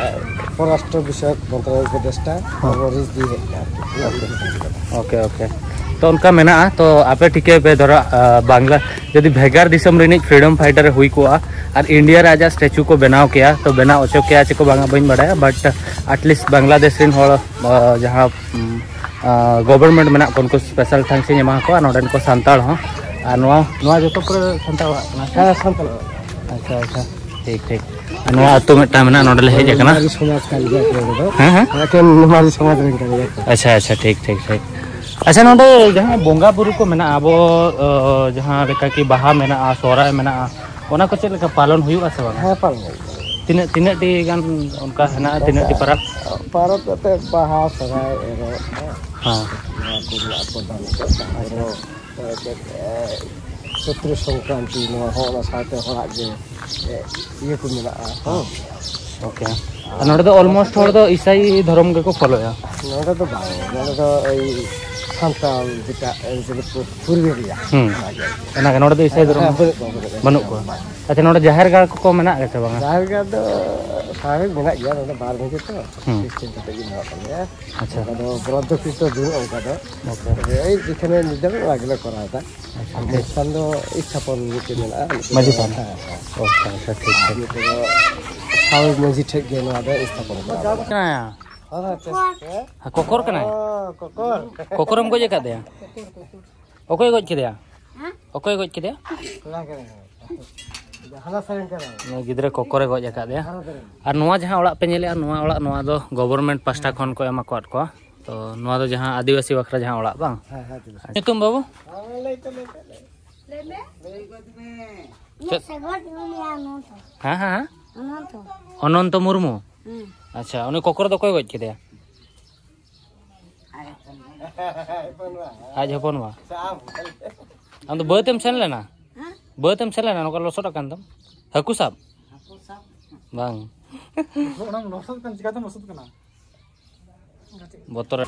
ᱯᱚᱨᱚᱨᱟᱥᱴᱨᱚ ᱵᱤᱥᱚᱭᱚᱠ ᱢᱚᱱᱛᱨᱚᱱᱟᱞ ᱩᱯᱚᱫᱮᱥᱴᱟ, ᱦᱮᱸ᱾ ᱦᱚᱨᱤᱥ ᱡᱤ ᱦᱮᱡ ᱞᱮᱱᱟ ᱟᱨᱠᱤ᱾ Okay, okay. ᱛᱚ, ᱚᱱᱠᱟ ᱢᱮᱱᱟᱜᱼᱟ᱾ ᱛᱚ, ᱟᱯᱮ ᱴᱷᱤᱠᱟᱹᱭ ᱯᱮ, ᱫᱷᱚᱨᱚ, ᱟ, ᱵᱟᱝᱞᱟ, ᱡᱩᱫᱤ ᱵᱷᱮᱜᱟᱨ ᱫᱤᱥᱚᱢ ᱨᱤᱱᱤᱡ ᱯᱷᱨᱤᱰᱚᱢ ᱯᱷᱟᱭᱴᱟᱨ ᱮ ᱦᱩᱭ ᱠᱚᱜᱼᱟ ᱟᱨ ᱤᱱᱰᱤᱭᱟ ᱨᱮ ᱟᱡᱟᱜ ᱥᱴᱮᱪᱩ ᱠᱚ ᱵᱮᱱᱟᱣ ᱠᱮᱭᱟ, ᱛᱚ ᱵᱮᱱᱟᱣ ᱦᱚᱪᱚ ᱠᱮᱭᱟ ᱪᱮ ᱠᱚ ᱵᱟᱝᱟ ᱵᱟᱹᱧ ᱵᱟᱰᱟᱭᱟ, but at least ᱵᱟᱝᱞᱟᱫᱮᱥ ᱨᱮᱱ ᱦᱚᱲ, ᱟ, ᱡᱟᱦᱟᱸ, ᱩᱢ, ᱟ, ᱜᱚᱵᱷᱚᱨᱱᱢᱮᱱᱴ ᱢᱮᱱᱟᱜ ᱠᱚ, ᱩᱱᱠᱩ ᱥᱯᱮᱥᱟᱞ ᱛᱷᱮᱝᱠᱥ ᱤᱧ ᱮᱢᱟ ᱠᱚᱣᱟ, ᱱᱚᱰᱮᱱ ᱠᱚ ᱥᱟᱱᱛᱟᱲ ᱦᱚᱸ᱾ ᱟᱨ ᱱᱚᱣᱟ, ᱱᱚᱣᱟ ᱡᱚᱛᱚ ᱠᱚᱨᱮ ᱥᱟᱱᱛᱟᱲ ᱚᱲᱟᱜ ᱠᱟᱱᱟ ᱥᱮ? ᱦᱮᱸ, ᱥᱟᱱᱛᱟᱲ ᱚᱲᱟᱜ᱾ ᱟᱪᱪᱷᱟ, ᱟᱪᱪᱷᱟ, ᱴᱷᱤᱠ, ᱴᱷᱤᱠ᱾ ᱟᱨ ᱱᱚᱣᱟ ᱟᱹᱛᱩ ᱢᱤᱫᱴᱟᱝ ᱢᱮᱱᱟᱜᱼᱟ, ᱱᱚᱰᱮ ᱞᱮ ᱦᱮᱡ ᱟᱠᱟᱱᱟ᱾ ᱱᱮᱯᱟᱞᱤ ᱥᱚᱢᱟᱡᱽ ᱠᱟᱱ ᱜᱮᱭᱟ ᱠᱚ ᱱᱚᱰᱮ ᱫᱚ᱾ ᱦᱮᱸ, ᱦᱮᱸ? ᱮᱠᱮᱱ ᱱᱮᱯᱟᱞᱤ ᱥᱚᱢᱟᱡᱽ ᱨᱮᱱ ᱠᱟᱱ ᱜᱮᱭᱟ ᱠᱚ᱾ ᱟᱪᱪᱷᱟ, ᱟᱪᱪᱷᱟ, ᱴᱷᱤᱠ, ᱴᱷᱤᱠ, ᱴᱷᱤᱠ᱾ ᱟᱪᱪᱷᱟ, ᱱᱚᱰᱮ ᱡᱟᱦᱟᱸ ᱵᱚᱸᱜᱟ ᱵᱩᱨᱩ ᱠᱚ ᱢᱮᱱᱟᱜᱼᱟ, ᱟᱵᱚ, ᱚ, ᱡᱟᱦᱟᱸ ᱞᱮᱠᱟ ᱠᱤ ᱵᱟᱦᱟ ᱢᱮᱱᱟᱜᱼᱟ, ᱥᱚᱦᱨᱟᱭ ᱢᱮᱱᱟᱜᱼᱟ, ᱚᱱᱟ ᱠᱚ ᱪᱮᱫ ᱞᱮᱠᱟ ᱯᱟᱞᱚᱱ ᱦᱩᱭᱩᱜᱼᱟ ᱥᱮ ᱵᱟᱝᱟ? ᱦᱮᱸ, ᱯᱟᱞᱚᱱ ᱦᱩᱭᱩᱜ ᱜᱮᱭᱟ᱾ ᱛᱤᱱᱟᱹᱜ, ᱛᱤᱱᱟᱹᱜ ᱴᱤ ᱜᱟᱱ ᱚᱱᱠᱟ ᱦᱮᱱᱟᱜᱼᱟ, ᱛᱤᱱᱟᱹᱜ ᱴᱤ ᱯᱟᱨᱟᱵᱽ? ᱯᱟᱨᱟᱵᱽ ᱠᱟᱛᱮ ᱵᱟᱦᱟ, ᱥᱚᱦᱨᱟᱭ, ᱮᱨᱚᱜ, ᱦᱮᱸ᱾ ᱦᱮᱸ᱾ ᱱᱚᱣᱟ ᱠᱚ ᱢᱮᱱᱟᱜᱼᱟ, ᱯᱨᱚᱫᱷᱟᱱ ᱠᱚ᱾ ᱟᱪᱪᱷᱟ᱾ ᱟᱨᱦᱚᱸ, ᱮ, ᱪᱮᱫ, ᱮ, ᱪᱳᱛᱨᱚ ᱥᱚᱝᱠᱨᱟᱱᱛᱤ, ᱱᱚᱣᱟ ᱦᱚᱸ ᱚᱱᱟ ᱥᱟᱶᱛᱮ ᱦᱚᱲᱟᱜ ᱜᱮ, ᱮ, ᱤᱭᱟᱹ ᱠᱚ ᱢᱮᱱᱟᱜᱼᱟ᱾ ᱦᱮᱸ᱾ ᱳᱠᱮ᱾ ᱟᱨ ᱱᱚᱰᱮ ᱫᱚ almost ᱦᱚᱲ ᱫᱚ ᱤᱥᱟᱭ ᱫᱷᱚᱨᱚᱢ ᱜᱮᱠᱚ ᱯᱷᱚᱞᱳᱭᱟ? ᱱᱚᱰᱮ ᱫᱚ ᱵᱟᱝ, ᱱᱚᱰᱮ ᱫᱚ ᱮᱭ ᱥᱟᱱᱛᱟᱲ ᱡᱮᱴᱟ, ᱮ, ᱡᱮᱴᱟ ᱯᱩᱨᱵᱤ ᱨᱮᱭᱟᱜ, ᱦᱩᱸ᱾ ᱚᱱᱟᱜᱮ᱾ ᱚᱱᱟᱜᱮ, ᱱᱚᱰᱮ ᱫᱚ ᱤᱥᱟᱹᱭ ᱫᱷᱚᱨᱚᱢ ᱦᱮᱸ, ᱵᱟᱹᱱᱩᱜ ᱠᱚᱣᱟ, ᱵᱟᱹᱱᱩᱜ ᱠᱚᱣᱟ᱾ ᱵᱟᱹᱱᱩᱜ ᱠᱚᱣᱟ᱾ ᱵᱟᱝ᱾ ᱟᱪᱪᱷᱟ, ᱱᱚᱰᱮ ᱡᱟᱦᱮᱨ ᱜᱟᱲ ᱠᱚᱠᱚ ᱢᱮᱱᱟᱜ ᱜᱮᱥᱮ ᱵᱟᱝᱟ? ᱡᱟᱦᱮᱨ ᱜᱟᱲ ᱫᱚ ᱥᱟᱵᱷᱟᱵᱤᱠ ᱢᱮᱱᱟᱜ ᱜᱮᱭᱟ, ᱱᱚᱰᱮ ᱵᱟᱨ ᱵᱷᱮᱜᱮ ᱛᱚ, ᱦᱩᱸ᱾ ᱥᱤᱥᱴᱮᱢ ᱠᱟᱛᱮ ᱜᱮ ᱢᱮᱱᱟᱜ ᱛᱟᱞᱮᱭᱟ᱾ ᱟᱪᱪᱷᱟ᱾ ᱚᱱᱠᱟ ᱫᱚ ᱵᱨᱚᱦᱫᱚ ᱠᱤᱨᱛᱚ ᱵᱟᱹᱱᱩᱜᱼᱟ ᱚᱱᱠᱟ ᱫᱚ᱾ ᱳᱠᱮ᱾ ᱛᱚᱵᱮ ᱮᱭ ᱡᱮᱠᱷᱟᱱᱮ ᱧᱤᱫᱟᱹ ᱵᱮᱲᱟ ᱜᱮᱞᱮ ᱠᱚᱨᱟᱣ ᱮᱫᱟ᱾ ᱟᱪᱪᱷᱟ, ᱴᱷᱤᱠ᱾ ᱢᱟᱹᱡᱷᱤ ᱛᱷᱟᱱ ᱫᱚ ᱤᱥᱛᱷᱟᱯᱚᱱ ᱢᱤᱫᱴᱮᱱ ᱢᱮᱱᱟᱜᱼᱟ, ᱢᱤᱫᱴᱮᱱ ᱢᱟᱹᱡᱷᱤ ᱛᱷᱟᱱ᱾ ᱦᱮᱸ, ᱦᱮᱸ᱾ ᱳᱠᱮ, ᱟᱪᱪᱷᱟ, ᱴᱷᱤᱠ, ᱟᱨ ᱴᱷᱤᱠ᱾ ᱢᱤᱫᱴᱮᱱ ᱫᱚ ᱥᱟᱶ ᱢᱟᱹᱡᱷᱤ ᱴᱷᱮᱡ ᱜᱮ ᱱᱚᱣᱟ ᱫᱚ ᱤᱥᱛᱷᱟᱯᱚᱱ ᱠᱚᱨᱟᱣ ᱮᱫᱟ᱾ ᱠᱟᱱᱟᱭᱟ? ᱦᱮᱸ, ᱦᱮᱸ, ᱪᱮᱫ? ᱦᱮᱸ? ᱦᱮᱸ, ᱠᱚᱠᱚᱨ ᱠᱟᱱᱟᱭ? ᱚ, ᱠᱚᱠᱚᱨ᱾ ᱠᱚᱠᱚᱨᱮᱢ ᱜᱚᱡ ᱟᱠᱟᱫᱮᱭᱟ? ᱚᱠᱚᱭ ᱜᱚᱡ ᱠᱮᱫᱮᱭᱟ? ᱚᱠᱚᱭ ᱜᱚᱡ ᱠᱮᱫᱮᱭᱟ? ᱱᱩᱭ ᱜᱤᱫᱽᱨᱟᱹ ᱠᱚᱠᱚᱨᱮ ᱜᱚᱡ ᱟᱠᱟᱫᱮᱭᱟ᱾ ᱟᱨ ᱱᱚᱣᱟ ᱡᱟᱦᱟᱸ ᱚᱲᱟᱜ ᱯᱮ ᱧᱮᱞᱮᱜᱼᱟ, ᱱᱚᱣᱟ ᱚᱲᱟᱜ, ᱱᱚᱣᱟ ᱫᱚ ᱜᱚᱵᱷᱚᱨᱱᱢᱮᱱᱴ ᱯᱟᱥᱴᱟ ᱠᱷᱚᱱ ᱠᱚ ᱮᱢ ᱟᱠᱟᱫ ᱠᱚᱣᱟ᱾ ᱛᱚ ᱱᱚᱣᱟ ᱫᱚ ᱡᱟᱦᱟᱸ ᱟᱹᱫᱤᱵᱟᱹᱥᱤ ᱵᱟᱠᱷᱨᱟ ᱡᱟᱦᱟᱸ ᱚᱲᱟᱜ ᱵᱟᱝ? ᱦᱮᱸ, ᱦᱮᱸ, ᱟᱹᱫᱤᱵᱟᱹᱥᱤ᱾ ᱧᱩᱛᱩᱢ ᱵᱟᱹᱵᱩ? ᱞᱟᱹᱭ ᱢᱮ᱾ ᱪᱮᱫ? ᱤᱧᱟᱹᱜ ᱥᱟᱜᱚᱨ ᱢᱮᱱᱟᱭᱟ ᱱᱚᱣᱟ ᱫᱚ᱾ ᱦᱮᱸ, ᱦᱮᱸ, ᱦᱮᱸ᱾ ᱚᱱᱚᱱᱛᱚ᱾ ᱚᱱᱚᱱᱛᱚ ᱢᱩᱨᱢᱩ? ᱦᱮᱸ᱾ ᱟᱪᱪᱷᱟ, ᱩᱱᱤ ᱠᱚᱠᱚᱨ ᱫᱚ ᱚᱠᱚᱭ ᱜᱚᱡ ᱠᱮᱫᱮᱭᱟ? ᱟᱡ ᱦᱚᱯᱚᱱ ᱵᱟ᱾ ᱟᱢ ᱫᱚ ᱵᱟᱹᱫᱽ ᱮᱢ ᱥᱮᱱ ᱞᱮᱱᱟ? ᱦᱮᱸ? ᱵᱟᱹᱫᱽ ᱮᱢ ᱥᱮᱱ ᱞᱮᱱᱟ? ᱱᱚᱝᱠᱟ ᱞᱚᱥᱚᱫ ᱟᱠᱟᱱ ᱫᱚᱢ? ᱦᱟᱹᱠᱩ ᱥᱟᱵ? ᱦᱟᱹᱠᱩ ᱥᱟᱵ᱾ ᱵᱟᱝ᱾ ᱚᱱᱟᱢ ᱞᱚᱥᱚᱫ ᱠᱟᱱ, ᱪᱤᱠᱟᱹᱛᱮᱢ ᱞᱚᱥᱚᱫ ᱠᱟᱱᱟ? ᱵᱚᱛᱚᱨ᱾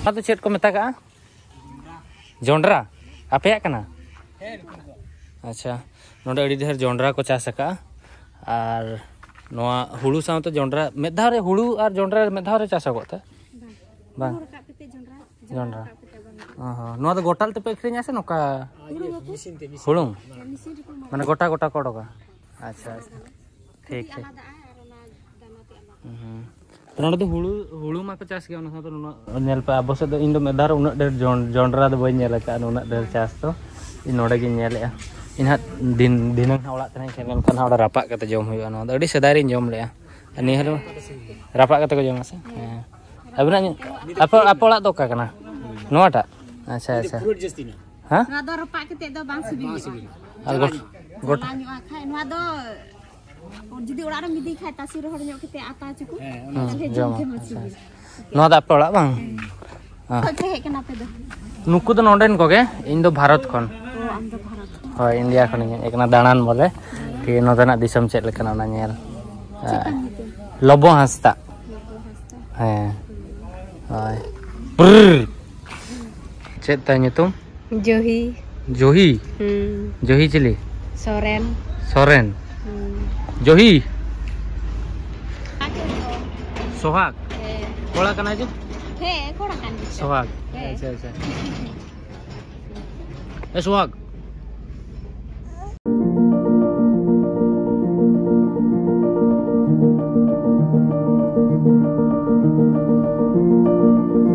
ᱚᱱᱟ ᱫᱚ ᱪᱮᱫ ᱠᱚ ᱢᱮᱛᱟᱜᱟᱜᱼᱟ? ᱡᱚᱱᱰᱨᱟ᱾ ᱟᱯᱮᱭᱟᱜ ᱠᱟᱱᱟ? ᱟᱪᱪᱷᱟ, ᱱᱚᱰᱮ ᱟᱹᱰᱤ ᱰᱷᱮᱨ ᱡᱚᱱᱰᱨᱟ ᱠᱚ ᱪᱟᱥ ᱟᱠᱟᱜᱼᱟ᱾ ᱟᱨ ᱱᱚᱣᱟ ᱦᱩᱲᱩ ᱥᱟᱶᱛᱮ ᱡᱚᱱᱰᱨᱟ ᱢᱤᱫ ᱫᱷᱟᱣ ᱨᱮ, ᱦᱩᱲᱩ ᱟᱨ ᱡᱚᱱᱰᱨᱟ ᱢᱤᱫ ᱫᱷᱟᱣ ᱨᱮ ᱪᱟᱥᱚᱜᱚᱜ ᱛᱮ? ᱵᱟᱝ᱾ ᱦᱩᱲᱩ ᱨᱟᱠᱟᱵ ᱠᱟᱛᱮ ᱡᱚᱱᱰᱨᱟ, ᱡᱚᱱᱰᱨᱟ ᱡᱚᱱᱰᱨᱟ᱾ ᱨᱟᱠᱟᱵ ᱠᱟᱛᱮ ᱵᱟᱝ᱾ ᱚ ᱦᱚᱸ, ᱱᱚᱣᱟ ᱫᱚ ᱜᱚᱴᱟᱞ ᱛᱮᱯᱮ ᱟᱹᱠᱷᱨᱤᱧᱟ ᱥᱮ ᱱᱚᱝᱠᱟ? ᱦᱩᱲᱩᱝ ᱟᱠᱚ᱾ ᱦᱩᱲᱩᱝ? ᱦᱮᱸ, ᱢᱮᱥᱤᱱ ᱨᱮᱠᱚ ᱮᱢᱟ ᱢᱟᱱᱮ ᱠᱚᱣᱟ᱾ ᱜᱚᱴᱟ ᱜᱚᱴᱟ ᱠᱚ ᱚᱰᱚᱠᱟ? ᱟᱪᱪᱷᱟ, ᱟᱪᱪᱷᱟ᱾ ᱴᱷᱤᱠ, ᱠᱟᱹᱴᱤᱡ ᱴᱷᱤᱠ᱾ ᱟᱞᱟᱫᱟᱜᱼᱟ ᱟᱨ ᱚᱱᱟ ᱫᱟᱱᱟ ᱛᱮ ᱟᱞᱟᱫᱟ᱾ ᱦᱩᱸ᱾ ᱛᱚ ᱱᱚᱰᱮ ᱫᱚ ᱦᱩᱲᱩ, ᱦᱩᱲᱩ ᱢᱟᱠᱚ ᱪᱟᱥ ᱜᱮᱭᱟ, ᱚᱱᱟ ᱥᱟᱶᱛᱮ ᱱᱚᱣᱟ ᱧᱮᱞ ᱯᱮ, ᱟᱵᱚ ᱥᱮᱫ ᱫᱚ ᱤᱧ ᱫᱚ ᱢᱤᱫ ᱫᱷᱟᱣ ᱨᱮ ᱩᱱᱟᱹᱜ ᱰᱷᱮᱨ ᱡᱚᱱ-, ᱡᱚᱱᱰᱨᱟ ᱫᱚ ᱵᱟᱹᱧ ᱧᱮᱞ ᱟᱠᱟᱫᱼᱟ, ᱩᱱᱟᱹᱜ ᱰᱷᱮᱨ ᱪᱟᱥ ᱫᱚ ᱤᱧ ᱱᱚᱰᱮ ᱜᱤᱧ ᱧᱮᱞᱮᱫᱼᱟ᱾ ᱤᱧ ᱦᱟᱸᱜ ᱫᱤᱱ, ᱫᱷᱤᱱᱟᱹᱝ ᱦᱟᱸᱜ ᱚᱲᱟᱜ ᱛᱮ ᱦᱟᱸᱜ ᱤᱧ ᱥᱮᱱ ᱞᱮᱱᱠᱷᱟᱱ ᱦᱟᱸᱜ ᱚᱸᱰᱮ ᱨᱟᱯᱟᱜ ᱠᱟᱛᱮ ᱡᱚᱢ ᱦᱩᱭᱩᱜᱼᱟ᱾ ᱱᱚᱣᱟ ᱫᱚ ᱟᱹᱰᱤ ᱥᱮᱫᱟᱭ ᱨᱤᱧ ᱡᱚᱢ ᱞᱮᱫᱼᱟ᱾ ᱟᱨ ᱱᱤᱭᱟᱹ ᱦᱚᱸ ᱨᱟᱯᱟᱜ ᱠᱟᱛᱮ ᱠᱚ ᱡᱚᱢᱟ ᱥᱮ? ᱦᱮᱸ᱾ ᱟᱹᱵᱤᱱᱟᱜ ᱧᱩ-, ᱟᱯᱮ, ᱟᱯᱮ ᱚᱲᱟᱜ ᱫᱚ ᱚᱠᱟ ᱠᱟᱱᱟ? ᱱᱚᱣᱟᱴᱟᱜ? ᱟᱪᱪᱷᱟ, ᱟᱪᱪᱷᱟ᱾ ᱦᱮᱸ? ᱱᱚᱣᱟ ᱫᱚ ᱨᱟᱯᱟᱜ ᱠᱟᱛᱮ ᱫᱚ ᱵᱟᱝ ᱥᱤᱵᱤᱞᱚᱜᱼᱟ᱾ ᱟᱨ ᱜᱚᱴ-, ᱜᱚᱴ- ᱡᱟᱞᱟ ᱧᱚᱜᱼᱟ ᱠᱷᱟᱡ ᱱᱚᱣᱟ ᱫᱚ ᱡᱩᱫᱤ ᱚᱲᱟᱜ ᱨᱮᱢ ᱤᱫᱤ ᱠᱷᱟᱡ ᱛᱟᱥᱮ ᱨᱚᱦᱚᱲ ᱧᱚᱜ ᱠᱟᱛᱮ ᱟᱛᱟ ᱦᱚᱪᱚ ᱠᱚ, ᱦᱮᱸ, ᱚᱱᱟ ᱦᱩᱸ, ᱛᱟᱦᱞᱮ ᱡᱚᱢ ᱡᱚᱢᱟ᱾ ᱛᱮᱢ ᱟᱪᱪᱷᱟ, ᱥᱤᱵᱤᱞ᱾ ᱟᱪᱪᱷᱟ᱾ ᱱᱚᱣᱟ ᱫᱚ ᱟᱯᱮ ᱚᱲᱟᱜ ᱵᱟᱝ? ᱦᱮᱸ᱾ ᱦᱮᱸ᱾ ᱚᱠᱚᱭ ᱯᱮ ᱦᱮᱡ ᱠᱟᱱᱟ ᱟᱯᱮ ᱫᱚ? ᱱᱩᱠᱩ ᱫᱚ ᱱᱚᱰᱮᱱ ᱠᱚᱜᱮ, ᱤᱧ ᱫᱚ ᱵᱷᱟᱨᱚᱛ ᱠᱷᱚᱱ᱾ ᱚ, ᱟᱢ ᱫᱚ ᱵᱷᱟᱨᱚᱛ ᱠᱷᱚᱱ᱾ ᱦᱳᱭ, ᱤᱱᱰᱤᱭᱟ ᱠᱷᱚᱱᱤᱧ ᱦᱮᱡ ᱟᱠᱟᱱᱟ ᱫᱟᱬᱟᱱ ᱵᱚᱞᱮ, ᱠᱤ ᱱᱚᱛᱮᱱᱟᱜ ᱫᱤᱥᱚᱢ ᱪᱮᱫ ᱞᱮᱠᱟᱱᱟ ᱚᱱᱟ ᱧᱮᱞ᱾ ᱪᱮᱫ ᱛᱟᱢ ᱧᱩᱛᱩᱢ? ᱞᱚᱵᱚ ᱦᱟᱸᱥᱫᱟ᱾ ᱞᱚᱵᱚ ᱦᱟᱸᱥᱫᱟ᱾ ᱦᱮᱸ᱾ ᱦᱳᱭ᱾ ᱯᱨᱨᱨ᱾ ᱪᱮᱫ ᱛᱟᱭ ᱧᱩᱛᱩᱢ? ᱡᱩᱦᱤ᱾ ᱡᱩᱦᱤ? ᱦᱩᱸ᱾ ᱡᱩᱦᱤ ᱪᱤᱞᱤ? ᱥᱚᱨᱮᱱ᱾ ᱥᱚᱨᱮᱱ? ᱦᱩᱸ᱾ ᱡᱩᱦᱤ? ᱟᱡᱚᱢ ᱫᱚ᱾ ᱥᱚᱦᱟᱜᱽ? ᱦᱮᱸ᱾ ᱠᱚᱲᱟ ᱠᱟᱱᱟᱭ ᱡᱮ? ᱦᱮᱸ, ᱠᱚᱲᱟ ᱠᱟᱱ ᱜᱮᱭᱟ᱾ ᱥᱚᱦᱟᱜᱽ? ᱦᱮᱸ᱾ ᱟᱪᱪᱷᱟ, ᱟᱪᱪᱷᱟ᱾ ᱮ ᱥᱚᱦᱟᱜᱽ᱾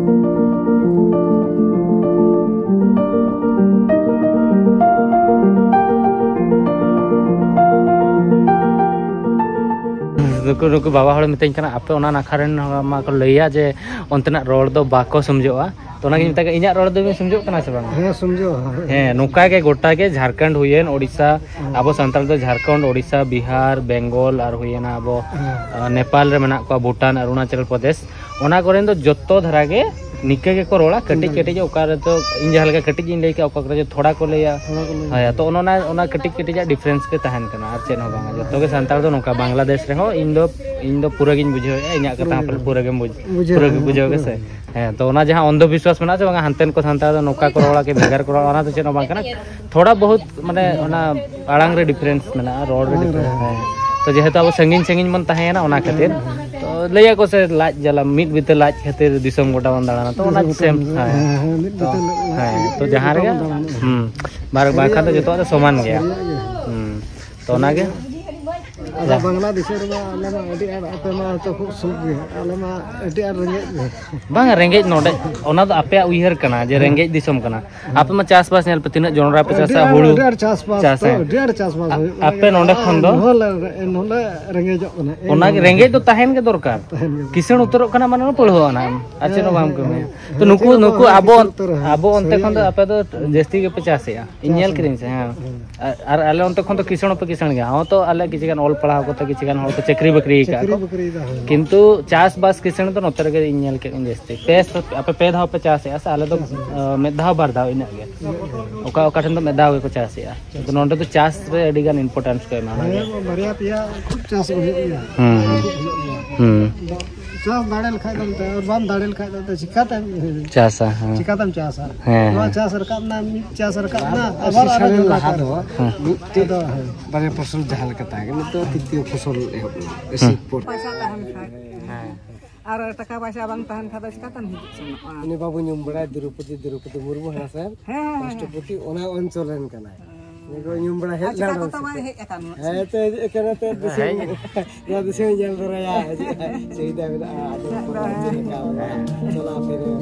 ᱱᱩᱠᱩ ᱱᱩᱠᱩ ᱵᱟᱵᱟ ᱦᱚᱲ ᱢᱤᱛᱟᱹᱧ ᱠᱟᱱᱟ, ᱟᱯᱮ ᱚᱱᱟ ᱱᱟᱠᱷᱟ ᱨᱮᱱ ᱦᱚᱲ ᱢᱟᱠᱚ ᱞᱟᱹᱭᱟ ᱡᱮ ᱚᱱᱛᱮᱱᱟᱜ ᱨᱚᱲ ᱫᱚ ᱵᱟᱠᱚ ᱥᱚᱢᱡᱷᱚᱜᱼᱟ᱾ ᱛᱚ ᱚᱱᱟᱜᱤᱧ ᱢᱮᱛᱟᱭ ᱠᱟᱱᱟ, ᱤᱧᱟᱹᱜ ᱨᱚᱲ ᱫᱚᱵᱤᱱ ᱥᱚᱢᱡᱷᱚᱜ ᱠᱟᱱᱟ ᱥᱮ ᱵᱟᱝ? ᱦᱮᱸ, ᱥᱚᱢᱡᱷᱚᱜᱼᱟ᱾ ᱦᱮᱸ, ᱱᱚᱝᱠᱟ ᱜᱮ ᱜᱚᱴᱟ ᱜᱮ ᱡᱷᱟᱲᱠᱷᱚᱸᱰ ᱦᱩᱭᱮᱱ, ᱳᱰᱤᱥᱟ, ᱦᱮᱸ᱾ ᱟᱵᱚ ᱥᱟᱱᱛᱟᱲ ᱫᱚ ᱡᱷᱟᱲᱠᱷᱚᱸᱰ, ᱳᱰᱤᱥᱟ, ᱵᱤᱦᱟᱨ, ᱵᱮᱝᱜᱚᱞ ᱟᱨ ᱦᱩᱭᱮᱱᱟ ᱟᱵᱚ, ᱦᱮᱸ᱾ ᱟ, ᱱᱮᱯᱟᱞ ᱨᱮ ᱢᱮᱱᱟᱜ ᱠᱚᱣᱟ, ᱵᱷᱩᱴᱟᱱ, ᱚᱨᱩᱱᱟᱪᱚᱞ ᱯᱨᱚᱫᱮᱥ, ᱚᱱᱟ ᱠᱚᱨᱮᱱ ᱫᱚ ᱡᱚᱛᱚ ᱫᱷᱟᱨᱟ ᱜᱮ ᱱᱤᱠᱟᱹ ᱜᱮᱠᱚ ᱨᱚᱲᱟ᱾ ᱠᱟᱹᱴᱤᱡ ᱦᱮᱸ᱾ ᱠᱟᱹᱴᱤᱡ ᱚᱠᱟ ᱨᱮᱫᱚ ᱤᱧ ᱡᱟᱦᱟᱸ ᱞᱮᱠᱟ ᱠᱟᱹᱴᱤᱡ ᱤᱧ ᱞᱟᱹᱭ ᱠᱮᱜᱼᱟ, ᱚᱠᱟ ᱠᱚᱨᱮ ᱡᱮ ᱛᱷᱚᱲᱟ ᱠᱚ ᱞᱟᱹᱭᱟ᱾ ᱛᱷᱚᱲᱟ ᱠᱚ ᱞᱟᱹᱭᱟ᱾ ᱦᱳᱭ, ᱛᱚ ᱚᱱᱟ, ᱚᱱᱟ ᱠᱟᱹᱴᱤᱡ ᱠᱟᱹᱴᱤᱡᱟᱜ ᱰᱤᱯᱷᱟᱨᱮᱱᱥ ᱜᱮ ᱛᱟᱦᱮᱱ ᱠᱟᱱᱟ, ᱟᱨ ᱪᱮᱫ ᱦᱚᱸ ᱵᱟᱝᱟ᱾ ᱡᱚᱛᱚ ᱜᱮ ᱥᱟᱱᱛᱟᱲ ᱫᱚ ᱱᱚᱝᱠᱟ, ᱵᱟᱝᱞᱟᱫᱮᱥ ᱨᱮᱦᱚᱸ ᱤᱧ ᱫᱚ, ᱤᱧ ᱫᱚ ᱯᱩᱨᱟᱹ ᱜᱤᱧ ᱵᱩᱡᱷᱟᱹᱣᱮᱫᱼᱟ, ᱤᱧᱟᱹᱜ ᱠᱟᱛᱷᱟ ᱦᱚᱸ ᱯᱩᱨᱟᱹ ᱜᱮᱢ ᱵᱩᱡᱽ-, ᱵᱩᱡᱷᱟᱹᱣ ᱯᱩᱨᱟᱹ ᱜᱮ ᱠᱟᱱᱟ, ᱵᱩᱡᱷᱟᱹᱣ ᱜᱮ ᱯᱩᱨᱟᱹ᱾ ᱥᱮ᱾ ᱦᱮᱸ, ᱛᱚ ᱚᱱᱟ ᱡᱟᱦᱟᱸ ᱚᱱᱫᱷᱚ ᱵᱤᱥᱣᱟᱥ ᱢᱮᱱᱟᱜᱼᱟ ᱥᱮ ᱵᱟᱝᱟ, ᱦᱟᱱᱛᱮᱱ ᱠᱚ ᱥᱟᱱᱛᱟᱲ ᱫᱚ ᱱᱚᱝᱠᱟ ᱠᱚ ᱨᱚᱲᱟ ᱠᱤ ᱵᱷᱮᱜᱟᱨ ᱠᱚ ᱨᱚᱲᱟ, ᱚᱱᱟ ᱫᱚ ᱪᱮᱫ ᱦᱚᱸ ᱵᱟᱝ ᱠᱟᱱᱟ᱾ ᱛᱷᱚᱲᱟ ᱵᱚᱦᱩᱛ ᱢᱟᱱᱮ ᱚᱱᱟ ᱟᱲᱟᱝ ᱨᱮ ᱰᱤᱯᱷᱟᱨᱮᱱᱥ ᱢᱮᱱᱟᱜᱼᱟ, ᱨᱚᱲ ᱨᱮ ᱟᱲᱟᱝ ᱨᱮ᱾ ᱰᱤᱯᱷᱟᱨᱮᱱᱥ, ᱦᱮᱸ᱾ ᱛᱚ ᱡᱮᱦᱮᱛᱩ ᱟᱵᱚ ᱥᱟᱺᱜᱤᱧ ᱥᱟᱺᱜᱤᱧ ᱵᱚᱱ ᱛᱟᱦᱮᱸᱭᱮᱱᱟ, ᱚᱱᱟ ᱠᱷᱟᱹᱛᱤᱨ᱾ ᱛᱚ ᱞᱟᱹᱭᱟᱠᱚ ᱥᱮ ᱞᱟᱡ ᱡᱟᱞᱟ, ᱢᱤᱫ ᱵᱤᱛᱟᱹ ᱞᱟᱡ ᱠᱷᱟᱹᱛᱤᱨ ᱫᱤᱥᱚᱢ ᱜᱚᱴᱟ ᱵᱚᱱ ᱫᱟᱬᱟᱱᱟ, ᱛᱚ ᱚᱱᱟ ᱫᱤᱥᱚᱢ ᱥᱮᱢ, ᱜᱚᱴᱟ ᱦᱮᱸ᱾ ᱦᱮᱸ, ᱦᱮᱸ, ᱢᱤᱫ ᱛᱚ, ᱵᱤᱛᱟᱹ ᱞᱟᱡ ᱦᱮᱸ, ᱛᱚ ᱡᱟᱦᱟᱸ ᱨᱮᱜᱮ, ᱵᱚᱱ ᱫᱟᱬᱟᱱᱟ᱾ ᱦᱩᱸ, ᱵᱟᱨ-, ᱵᱟᱝᱠᱷᱟᱱ ᱫᱚ ᱥᱟᱹᱨᱤᱭᱟᱜ ᱜᱮ᱾ ᱡᱚᱛᱚᱣᱟᱜ ᱫᱚ ᱥᱚᱢᱟᱱ ᱜᱮᱭᱟ᱾ ᱥᱟᱹᱨᱤᱭᱟᱜ ᱜᱮ᱾ ᱦᱩᱸ, ᱛᱚ ᱚᱱᱟᱜᱮ᱾ ᱟᱫᱚ ᱵᱟᱝᱞᱟᱫᱮᱥ ᱨᱮᱢᱟ ᱟᱞᱮ ᱢᱟ ᱟᱹᱰᱤ ᱟᱸᱴ, ᱟᱯᱮ ᱢᱟ ᱦᱚᱭᱛᱳ ᱠᱷᱩᱵ ᱥᱩᱠ ᱜᱮ, ᱟᱞᱮ ᱢᱟ ᱟᱹᱰᱤ ᱟᱸᱴ ᱨᱮᱸᱜᱮᱡ ᱜᱮ᱾ ᱵᱟᱝ, ᱨᱮᱸᱜᱮᱡ ᱱᱚᱰᱮ, ᱚᱱᱟ ᱫᱚ ᱟᱯᱮᱭᱟᱜ ᱩᱭᱦᱟᱹᱨ ᱠᱟᱱᱟ ᱡᱮ ᱨᱮᱸᱜᱮᱡ ᱫᱤᱥᱚᱢ ᱠᱟᱱᱟ᱾ ᱟᱯᱮ ᱢᱟ ᱪᱟᱥᱵᱟᱥ ᱧᱮᱞ ᱯᱮ, ᱛᱤᱱᱟᱹᱜ ᱡᱚᱱᱰᱨᱟ ᱯᱮ ᱟᱹᱰᱤ ᱪᱟᱥᱟ, ᱟᱸᱴ, ᱦᱩᱲᱩ ᱟᱹᱰᱤ ᱟᱸᱴ ᱪᱟᱥᱵᱟᱥ ᱪᱟᱥ, ᱫᱚ, ᱦᱮᱸ᱾ ᱟᱹᱰᱤ ᱟᱸᱴ ᱪᱟᱥᱵᱟᱥ ᱟ-, ᱦᱩᱭᱩᱜ ᱟᱯᱮ ᱠᱟᱱᱟ᱾ ᱱᱚᱰᱮ ᱟᱨ ᱠᱷᱚᱱ ᱫᱚ ᱮᱱᱦᱚᱸ ᱞᱮ, ᱮᱱᱦᱚᱸ ᱞᱮ ᱨᱮᱸᱜᱮᱡᱚᱜ ᱠᱟᱱᱟ᱾ ᱮᱱᱦᱚᱸ ᱚᱱᱟᱜᱮ ᱞᱮ ᱨᱮᱸᱜᱮᱡ ᱫᱚ ᱛᱟᱦᱮᱱ ᱜᱮ ᱫᱚᱨᱠᱟᱨ᱾ ᱛᱟᱦᱮᱱ ᱜᱮ ᱫᱚᱨᱠᱟᱨ᱾ ᱠᱤᱥᱟᱹᱬ ᱩᱛᱟᱹᱨᱚᱜ ᱠᱟᱱᱟ ᱢᱟᱱᱮ ᱯᱟᱹᱲᱦᱟᱹ ᱟᱱᱟᱜ ᱮᱢ, ᱟᱨ ᱪᱮᱫ ᱦᱚᱸ ᱦᱮᱸ, ᱵᱟᱢ ᱦᱮᱸ, ᱠᱟᱹᱢᱤᱭᱟ᱾ ᱦᱮᱸ, ᱛᱚ ᱱᱩᱠᱩ, ᱪᱮᱫ ᱦᱚᱸ ᱱᱩᱠᱩ ᱵᱟᱝ, ᱟᱵᱚ, ᱠᱤᱥᱟᱹᱬ ᱩᱛᱟᱹᱨ, ᱦᱮᱸ, ᱟᱵᱚ ᱚᱱᱛᱮ ᱥᱟᱹᱨᱤᱭᱟᱜ ᱠᱷᱚᱱ ᱫᱚ ᱜᱮ᱾ ᱟᱯᱮ ᱫᱚ ᱦᱮᱸ᱾ ᱡᱟᱹᱥᱛᱤ ᱜᱮᱯᱮ ᱪᱟᱥᱮᱜᱼᱟ, ᱤᱧ ᱪᱟᱥ ᱧᱮᱞ ᱜᱮ᱾ ᱠᱤᱫᱟᱹᱧ ᱥᱮ, ᱦᱮᱸ᱾ ᱦᱮᱸ᱾ ᱟᱨ, ᱟᱨ ᱟᱞᱮ ᱚᱱᱛᱮ ᱠᱷᱚᱱ ᱫᱚ ᱠᱤᱥᱟᱹᱬ ᱦᱚᱸᱯᱮ ᱠᱤᱥᱟᱹᱬ ᱜᱮᱭᱟ, ᱦᱚᱸ ᱛᱚ ᱟᱞᱮ ᱠᱤᱪᱷᱩ ᱜᱟᱱ ᱚᱞ ᱯᱟᱲᱦᱟᱣ ᱠᱚᱛᱮ ᱠᱤᱪᱷᱩ ᱜᱟᱱ ᱦᱚᱲ ᱠᱚ ᱪᱟᱹᱠᱨᱤ ᱵᱟᱹᱠᱨᱤ ᱟᱠᱟᱫ ᱪᱟᱹᱠᱨᱤ ᱠᱚ᱾ ᱵᱟᱹᱠᱨᱤ ᱫᱚ, ᱦᱮᱸ᱾ ᱠᱤᱱᱛᱩ ᱪᱟᱥᱵᱟᱥ ᱠᱤᱥᱟᱹᱬ ᱫᱚ ᱱᱚᱛᱮ ᱨᱮᱜᱮ ᱤᱧ ᱧᱮᱞ ᱠᱮᱫ ᱠᱚᱣᱟᱧ ᱡᱟᱹᱥᱛᱤ᱾ ᱯᱮ ᱥᱮ, ᱟᱯᱮ ᱯᱮ ᱫᱷᱟᱣ ᱯᱮ ᱪᱟᱥᱮᱜᱼᱟ ᱥᱮ? ᱟᱞᱮ ᱫᱚ, ᱪᱟᱥ ᱜᱮ᱾ ᱟᱸ, ᱢᱤᱫ ᱫᱷᱟᱣ ᱵᱟᱨ ᱫᱷᱟᱣ ᱤᱱᱟᱹᱜ ᱜᱮ᱾ ᱤᱱᱟᱹᱜ ᱜᱮ᱾ ᱚᱠᱟ, ᱚᱠᱟ ᱴᱷᱮᱱ ᱫᱚ ᱢᱤᱫ ᱫᱷᱟᱣ ᱜᱮᱠᱚ ᱪᱟᱥᱮᱜᱼᱟ᱾ ᱪᱟᱥ᱾ ᱟᱫᱚ ᱱᱚᱸᱰᱮ ᱫᱚ ᱪᱟᱥ ᱨᱮ ᱟᱹᱰᱤ ᱜᱟᱱ importance ᱠᱚ ᱮᱢᱟ᱾ ᱦᱮᱸ, ᱵᱟᱨᱭᱟ ᱯᱮᱭᱟ ᱠᱷᱩᱵ ᱪᱟᱥ ᱦᱩᱭᱩᱜ ᱜᱮᱭᱟ᱾ ᱦᱩᱸ, ᱦᱩᱸ᱾ ᱠᱷᱩᱵ ᱦᱩᱭᱩᱜ ᱜᱮᱭᱟ᱾ ᱦᱩᱸ᱾ ᱪᱟᱥ ᱫᱟᱲᱮ ᱞᱮᱠᱷᱟᱡ ᱫᱚ ᱮᱱᱛᱮ, ᱟᱨ ᱵᱟᱢ ᱫᱟᱲᱮ ᱞᱮᱠᱷᱟᱡ ᱫᱚ ᱮᱱᱛᱮ ᱪᱤᱠᱟᱛᱮᱢ, ᱪᱟᱥᱟ, ᱦᱮᱸ᱾ ᱪᱤᱠᱟᱛᱮᱢ ᱪᱟᱥᱟ? ᱦᱮᱸ, ᱱᱚᱣᱟ ᱦᱮᱸ᱾ ᱪᱟᱥ ᱨᱟᱠᱟᱵ ᱮᱱᱟ, ᱢᱤᱫ ᱪᱟᱥ ᱨᱟᱠᱟᱵ ᱮᱱᱟ, ᱟᱵᱟᱨ ᱟᱨ ᱥᱮᱥᱟᱱ ᱞᱟᱦᱟ ᱫᱚ ᱦᱮᱸ᱾ ᱢᱤᱫᱴᱮᱡ ᱟᱫᱚ, ᱦᱮᱸ᱾ ᱵᱟᱨᱭᱟ ᱯᱷᱚᱥᱚᱞ ᱡᱟᱦᱟᱸ ᱞᱮᱠᱟ ᱛᱟᱦᱮᱸ ᱠᱟᱱᱟ, ᱱᱤᱛᱚᱜ ᱛᱨᱤᱛᱤᱭᱚ ᱯᱷᱚᱥᱚᱞ ᱮᱦᱚᱵ ᱮᱱᱟ, ᱦᱩᱸ᱾ ᱮᱥᱤ ᱯᱚᱨ᱾ ᱯᱚᱭᱥᱟ ᱛᱟᱦᱮᱱ ᱠᱷᱟᱡ᱾ ᱦᱮᱸ᱾ ᱟᱨ ᱴᱟᱠᱟ ᱯᱚᱭᱥᱟ ᱵᱟᱝ ᱛᱟᱦᱮᱱ ᱠᱷᱟᱡ ᱫᱚ ᱪᱤᱠᱟᱛᱮᱢ ᱦᱤᱡᱩᱜ ᱥᱮᱱᱚᱜᱼᱟ? ᱩᱱᱤ ᱵᱟᱵᱩ ᱧᱩᱢ ᱵᱟᱲᱟᱭ ᱫᱨᱚᱯᱚᱫᱤ, ᱫᱨᱚᱯᱚᱫᱤ ᱢᱩᱨᱢᱩ ᱦᱟᱱᱟ ᱥᱮᱱ, ᱦᱮᱸ, ᱦᱮᱸ, ᱦᱮᱸ᱾ ᱨᱟᱥᱴᱨᱚᱯᱚᱛᱤ, ᱚᱱᱟ ᱚᱧᱪᱚᱞ ᱨᱮᱱ ᱠᱟᱱᱟᱭ᱾ ᱦᱮᱸ᱾ ᱩᱱᱤ ᱠᱚ ᱧᱩᱢ ᱵᱟᱲᱟ ᱦᱮᱡ ᱟᱨ ᱪᱤᱠᱟ ᱞᱮᱱᱟ ᱠᱚᱛᱮ ᱥᱮ ᱵᱟᱭ ᱪᱮᱫ? ᱦᱮᱡ ᱟᱠᱟᱱ ᱩᱱᱟᱹᱜ ᱦᱮᱸ, ᱥᱟᱺᱜᱤᱧ? ᱛᱚ ᱦᱤᱡᱩᱜ ᱠᱟᱱᱟ, ᱛᱚ ᱫᱤᱥᱚᱢ, ᱦᱮᱸ᱾ ᱱᱚᱣᱟ ᱫᱤᱥᱚᱢ ᱧᱮᱞ ᱛᱚᱨᱟᱭᱟ, ᱦᱤᱡᱩᱜᱼᱟ᱾ ᱥᱩᱵᱤᱫᱷᱟ ᱢᱮᱱᱟᱜᱼᱟ, ᱟᱫᱚ ᱦᱮᱸ, ᱠᱚ ᱦᱮᱸ᱾ ᱪᱮᱫ ᱞᱮᱠᱟ ᱢᱮᱱᱟᱜᱼᱟ, ᱪᱚᱞᱟᱣ ᱯᱷᱤᱨᱟᱹᱣ᱾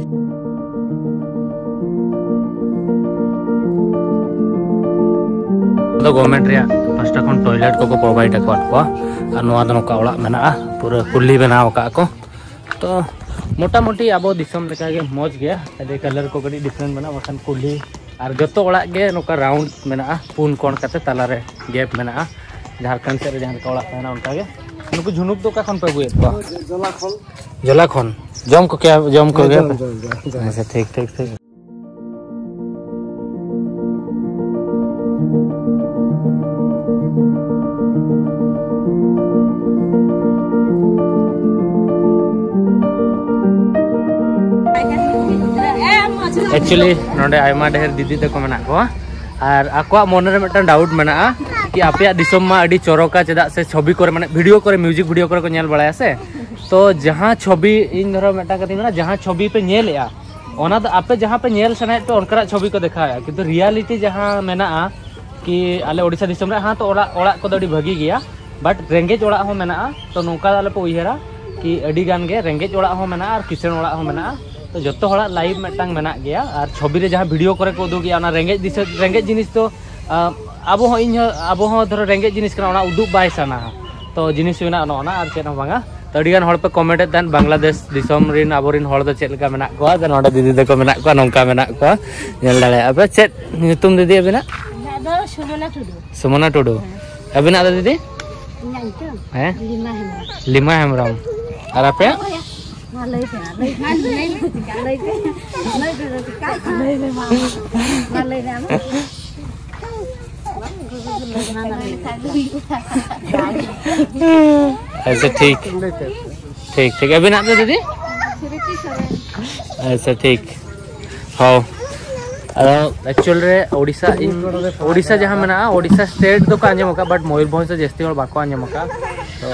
ᱫᱚ ᱜᱚᱵᱷᱢᱮᱱᱴ ᱨᱮᱭᱟᱜ ᱯᱟᱥᱴᱟ ᱠᱷᱚᱱ ᱴᱚᱭᱞᱮᱴ ᱠᱚᱠᱚ ᱯᱨᱳᱵᱷᱟᱭᱤᱰ ᱟᱠᱟᱫ ᱠᱚᱣᱟ᱾ ᱟᱨ ᱱᱚᱣᱟ ᱫᱚ ᱱᱚᱝᱠᱟ ᱚᱲᱟᱜ ᱢᱮᱱᱟᱜᱼᱟ, ᱯᱩᱨᱟᱹ ᱠᱩᱞᱦᱤ ᱵᱮᱱᱟᱣ ᱟᱠᱟᱫ ᱠᱚ᱾ ᱛᱚ ᱢᱚᱴᱟᱢᱩᱴᱤ ᱟᱵᱚ ᱫᱤᱥᱚᱢ ᱞᱮᱠᱟᱜᱮ ᱢᱚᱡᱽ ᱜᱮᱭᱟ, ᱠᱷᱟᱹᱞᱤ ᱠᱟᱞᱟᱨ ᱠᱚ ᱠᱟᱹᱴᱤᱡ ᱰᱤᱯᱷᱟᱨᱮᱱᱴ ᱢᱮᱱᱟᱜᱼᱟ, ᱵᱟᱠᱷᱟᱱ ᱠᱩᱞᱦᱤ ᱟᱨ ᱡᱚᱛᱚ ᱚᱲᱟᱜ ᱜᱮ ᱱᱚᱝᱠᱟ ᱨᱟᱣᱩᱱᱰ ᱢᱮᱱᱟᱜᱼᱟ, ᱯᱩᱱ ᱠᱚᱬ ᱠᱟᱛᱮ ᱛᱟᱞᱟᱨᱮ ᱜᱮᱯ ᱢᱮᱱᱟᱜᱼᱟ᱾ ᱡᱷᱟᱲᱠᱷᱚᱸᱰ ᱥᱮᱫ ᱨᱮ ᱡᱟᱦᱟᱸ ᱞᱮᱠᱟ ᱚᱲᱟᱜ ᱛᱟᱦᱮᱱᱟ ᱚᱱᱠᱟᱜᱮ᱾ ᱱᱩᱠᱩ ᱡᱷᱩᱱᱩᱠ ᱫᱚ ᱚᱠᱟ ᱠᱷᱚᱱ ᱯᱮ ᱟᱹᱜᱩᱭᱮᱫ ᱠᱚᱣᱟ? ᱡᱚᱞᱟ ᱠᱷᱚᱱ᱾ ᱡᱚᱢ ᱠᱚ ᱠᱮᱭᱟ, ᱡᱚᱢ ᱠᱚᱜᱮ? ᱦᱮᱸ, ᱡᱚᱢ, ᱡᱚᱢ, ᱡᱚᱢ᱾ ᱟᱪᱪᱷᱟ, ᱴᱷᱤᱠ, ᱴᱷᱤᱠ, ᱴᱷᱤᱠ᱾ ᱮᱠᱪᱩᱭᱮᱞᱤ ᱱᱚᱰᱮ ᱟᱭᱢᱟ ᱰᱷᱮᱨ ᱫᱤᱫᱤ ᱛᱟᱠᱚ ᱢᱮᱱᱟᱜ ᱠᱚᱣᱟ, ᱟᱨ ᱟᱠᱚᱣᱟᱜ ᱢᱚᱱᱮ ᱨᱮ ᱢᱤᱫᱴᱟᱝ ᱰᱟᱣᱩᱴ ᱢᱮᱱᱟᱜᱼᱟ ᱠᱤ ᱟᱯᱮᱭᱟᱜ ᱫᱤᱥᱚᱢ ᱢᱟ ᱟᱹᱰᱤ ᱪᱚᱨᱚᱠᱟ, ᱪᱮᱫᱟᱜ ᱥᱮ ᱪᱷᱚᱵᱤ ᱠᱚᱨᱮ, ᱢᱟᱱᱮ ᱵᱷᱤᱰᱤᱭᱳ ᱠᱚᱨᱮ, ᱢᱤᱣᱡᱤᱠ ᱵᱷᱤᱰᱤᱭᱳ ᱠᱚᱨᱮ ᱠᱚ ᱧᱮᱞ ᱵᱟᱲᱟᱭᱟ ᱥᱮ᱾ ᱛᱚ ᱡᱟᱦᱟᱸ ᱪᱷᱚᱵᱤ, ᱤᱧ ᱫᱷᱚᱨᱚ ᱢᱤᱫᱴᱟᱝ ᱠᱟᱛᱷᱟᱧ ᱢᱮᱱᱟ, ᱡᱟᱦᱟᱸ ᱪᱷᱚᱵᱤ ᱯᱮ ᱧᱮᱞᱮᱜᱼᱟ, ᱚᱱᱟ ᱫᱚ ᱟᱯᱮ ᱡᱟᱦᱟᱸ ᱯᱮ ᱧᱮᱞ ᱥᱟᱱᱟᱭᱮᱫ ᱯᱮ ᱚᱱᱠᱟᱱᱟᱜ ᱪᱷᱚᱵᱤ ᱠᱚ ᱫᱮᱠᱷᱟᱣᱮᱜᱼᱟ, ᱠᱤᱱᱛᱩ ᱨᱤᱭᱟᱞᱤᱴᱤ ᱡᱟᱦᱟᱸ ᱢᱮᱱᱟᱜᱼᱟ ᱠᱤ ᱟᱞᱮ ᱳᱰᱤᱥᱟ ᱫᱤᱥᱚᱢ ᱨᱮ, ᱦᱮᱸ, ᱛᱚ ᱚᱲᱟᱜ, ᱚᱲᱟᱜ ᱠᱚᱫᱚ ᱟᱹᱰᱤ ᱵᱷᱟᱹᱜᱤ ᱜᱮᱭᱟ, ᱵᱟᱴ ᱨᱮᱸᱜᱮᱡ ᱚᱲᱟᱜ ᱦᱚᱸ ᱢᱮᱱᱟᱜᱼᱟ᱾ ᱛᱚ ᱱᱚᱝᱠᱟ ᱟᱞᱮ ᱯᱮ ᱩᱭᱦᱟᱹᱨᱟ ᱠᱤ ᱟᱹᱰᱤ ᱜᱟᱱ ᱜᱮ ᱨᱮᱸᱜᱮᱡ ᱚᱲᱟᱜ ᱦᱚᱸ ᱢᱮᱱᱟᱜᱼᱟ ᱟᱨ ᱠᱤᱥᱟᱹᱬ ᱚᱲᱟᱜ ᱦᱚᱸ ᱢᱮᱱᱟᱜᱼᱟ᱾ ᱛᱚ ᱡᱚᱛᱚ ᱦᱚᱲᱟᱜ ᱞᱟᱭᱤᱯᱷ ᱢᱤᱫᱴᱟᱝ ᱢᱮᱱᱟᱜ ᱜᱮᱭᱟ, ᱟᱨ ᱪᱷᱚᱵᱤ ᱨᱮ ᱡᱟᱦᱟᱸ ᱵᱷᱤᱰᱤᱭᱳ ᱠᱚᱨᱮ ᱠᱚ ᱩᱫᱩᱜᱮᱜᱼᱟ, ᱚᱱᱟ ᱨᱮᱸᱜᱮᱡ ᱫᱤᱥᱟᱹ, ᱨᱮᱸᱜᱮᱡ ᱡᱤᱱᱤᱥ ᱫᱚ, ᱟᱸ, ᱟᱵᱚ ᱦᱚᱸ, ᱤᱧ ᱦᱚᱸ, ᱟᱵᱚ ᱦᱚᱸ ᱫᱷᱚᱨᱚ ᱨᱮᱸᱜᱮᱡ ᱡᱤᱱᱤᱥ ᱠᱟᱱᱟ, ᱚᱱᱟ ᱩᱫᱩᱜ ᱵᱟᱭ ᱥᱟᱱᱟᱣᱟ᱾ ᱛᱚ ᱡᱤᱱᱤᱥ ᱢᱮᱱᱟᱜᱼᱟ ᱱᱚᱜᱼᱚ ᱱᱟ, ᱟᱨ ᱪᱮᱫ ᱦᱚᱸ ᱵᱟᱝᱟ᱾ ᱛᱚ ᱟᱹᱰᱤ ᱜᱟᱱ ᱦᱚᱲ ᱯᱮ ᱠᱚᱢᱮᱱᱴ ᱮᱫ ᱛᱟᱦᱮᱸᱫ, ᱵᱟᱝᱞᱟᱫᱮᱥ ᱫᱤᱥᱚᱢ ᱨᱮᱱ ᱟᱵᱚᱨᱮᱱ ᱦᱚᱲ ᱫᱚ ᱪᱮᱫ ᱞᱮᱠᱟ ᱢᱮᱱᱟᱜ ᱠᱚᱣᱟ, ᱟᱫᱚ ᱱᱚᱰᱮ ᱫᱤᱫᱤ ᱛᱟᱠᱚ ᱢᱮᱱᱟᱜ ᱠᱚᱣᱟ, ᱱᱚᱝᱠᱟ ᱢᱮᱱᱟᱜ ᱠᱚᱣᱟ, ᱧᱮᱞ ᱫᱟᱲᱮᱭᱟᱜᱼᱟ ᱯᱮ᱾ ᱪᱮᱫ ᱧᱩᱛᱩᱢ ᱫᱤᱫᱤ ᱟᱵᱤᱱᱟᱜ? ᱤᱧᱟᱹᱜ ᱫᱚ ᱥᱩᱢᱚᱱᱟ ᱴᱩᱰᱩ᱾ ᱥᱩᱢᱚᱱᱟ ᱴᱩᱰᱩ᱾ ᱦᱮᱸ᱾ ᱟᱵᱤᱱᱟᱜ ᱫᱚ ᱫᱤᱫᱤ? ᱤᱧᱟᱹᱜ ᱧᱩᱛᱩᱢ? ᱦᱮᱸ᱾ ᱞᱤᱢᱟ ᱦᱮᱢᱵᱨᱚᱢ᱾ ᱞᱤᱢᱟ ᱦᱮᱢᱵᱨᱚᱢ᱾ ᱟᱨ ᱟᱯᱮᱭᱟᱜ? ᱢᱟ ᱞᱟᱹᱭ ᱯᱮ, ᱞᱟᱹᱭ ᱯᱮ, ᱞᱟᱹᱭ ᱯᱮ, ᱪᱤᱠᱟ, ᱞᱟᱹᱭ ᱯᱮ, ᱞᱟᱹᱭ ᱯᱮ, ᱪᱤᱠᱟ, ᱞᱟᱹᱭ ᱢᱮ, ᱢᱟ, ᱢᱟ ᱞᱟᱹᱭ ᱢᱮ, ᱟᱢ᱾ ᱟᱪᱪᱷᱟ, ᱴᱷᱤᱠ᱾ ᱴᱷᱤᱠ, ᱴᱷᱤᱠ᱾ ᱟᱹᱵᱤᱱᱟᱜ ᱫᱚ ᱫᱤᱫᱤ? ᱟᱪᱪᱷᱟ, ᱴᱷᱤᱠ᱾ ᱦᱚᱸ᱾ ᱟᱫᱚ ᱮᱠᱪᱩᱭᱮᱞ ᱨᱮ ᱳᱰᱤᱥᱟ, ᱤᱧ ᱳᱰᱤᱥᱟ ᱡᱟᱦᱟᱸ ᱢᱮᱱᱟᱜᱼᱟ, ᱳᱰᱤᱥᱟ ᱥᱴᱮᱴ ᱫᱚᱠᱚ ᱟᱸᱡᱚᱢ ᱟᱠᱟᱫᱼᱟ, ᱵᱟᱴ ᱢᱚᱭᱩᱨᱵᱷᱚᱸᱡᱽ ᱫᱚ ᱡᱟᱹᱥᱛᱤ ᱦᱚᱲ ᱵᱟᱠᱚ ᱟᱸᱡᱚᱢ ᱟᱠᱟᱫᱼᱟ᱾ ᱛᱚ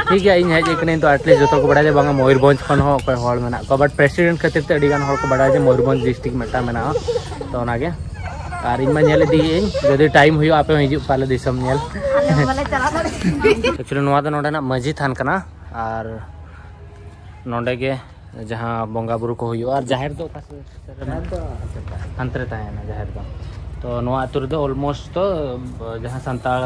ᱴᱷᱤᱠ ᱜᱮᱭᱟ, ᱤᱧ ᱦᱮᱡ ᱟᱠᱟᱱᱟᱹᱧ, ᱛᱚ ᱮᱴᱞᱤᱥᱴ ᱡᱚᱛᱚ ᱠᱚ ᱵᱟᱲᱟᱭᱟ ᱡᱮ ᱵᱟᱝᱟ ᱢᱚᱭᱩᱨᱵᱷᱚᱸᱡᱽ ᱠᱷᱚᱱ ᱦᱚᱸ ᱚᱠᱚᱭ ᱦᱚᱲ ᱢᱮᱱᱟᱜ ᱠᱚᱣᱟ, ᱵᱟᱴ ᱯᱨᱮᱥᱤᱰᱮᱱᱴ ᱠᱷᱟᱹᱛᱤᱨ ᱛᱮ ᱟᱹᱰᱤ ᱜᱟᱱ ᱦᱚᱲ ᱠᱚ ᱵᱟᱲᱟᱭᱟ ᱡᱮ ᱢᱚᱭᱩᱨᱵᱷᱚᱸᱡᱽ ᱰᱤᱥᱴᱨᱤᱠᱴ ᱢᱤᱫᱴᱟᱝ ᱢᱮᱱᱟᱜᱼᱟ᱾ ᱛᱚ ᱚᱱᱟᱜᱮ, ᱟᱨ ᱤᱧ ᱢᱟ ᱧᱮᱞ ᱤᱫᱤᱭᱮᱫ ᱟᱹᱧ, ᱡᱩᱫᱤ ᱴᱟᱭᱤᱢ ᱦᱩᱭᱩᱜᱼᱟ ᱟᱯᱮ ᱦᱚᱸ ᱦᱤᱡᱩᱜ ᱯᱮ ᱟᱞᱮ ᱫᱤᱥᱚᱢ ᱧᱮᱞ᱾ ᱟᱞᱮ ᱦᱚᱸ ᱵᱟᱞᱮ ᱪᱟᱞᱟᱣ ᱫᱟᱲᱮᱭᱟᱜᱼᱟ᱾ ᱮᱠᱪᱩᱭᱮᱞᱤ ᱱᱚᱣᱟ ᱫᱚ ᱱᱚᱰᱮᱱᱟᱜ ᱢᱟᱹᱡᱷᱤ ᱛᱷᱟᱱ ᱠᱟᱱᱟ, ᱟᱨ ᱱᱚᱰᱮ ᱜᱮ ᱡᱟᱦᱟᱸ ᱵᱚᱸᱜᱟ ᱵᱩᱨᱩ ᱠᱚ ᱦᱩᱭᱩᱜᱼᱟ᱾ ᱟᱨ ᱡᱟᱦᱮᱨ ᱫᱚ ᱚᱠᱟ ᱥᱮᱫ ᱨᱮ ᱢᱮᱱᱟᱜᱼᱟ? ᱦᱟᱱᱛᱮ ᱨᱮ ᱛᱟᱦᱮᱱᱟ ᱡᱟᱦᱮᱨ ᱫᱚ᱾ ᱛᱚ ᱱᱚᱣᱟ ᱟᱹᱛᱩ ᱨᱮᱫᱚ almost ᱛᱚ ᱡᱟᱦᱟᱸ ᱥᱟᱱᱛᱟᱲ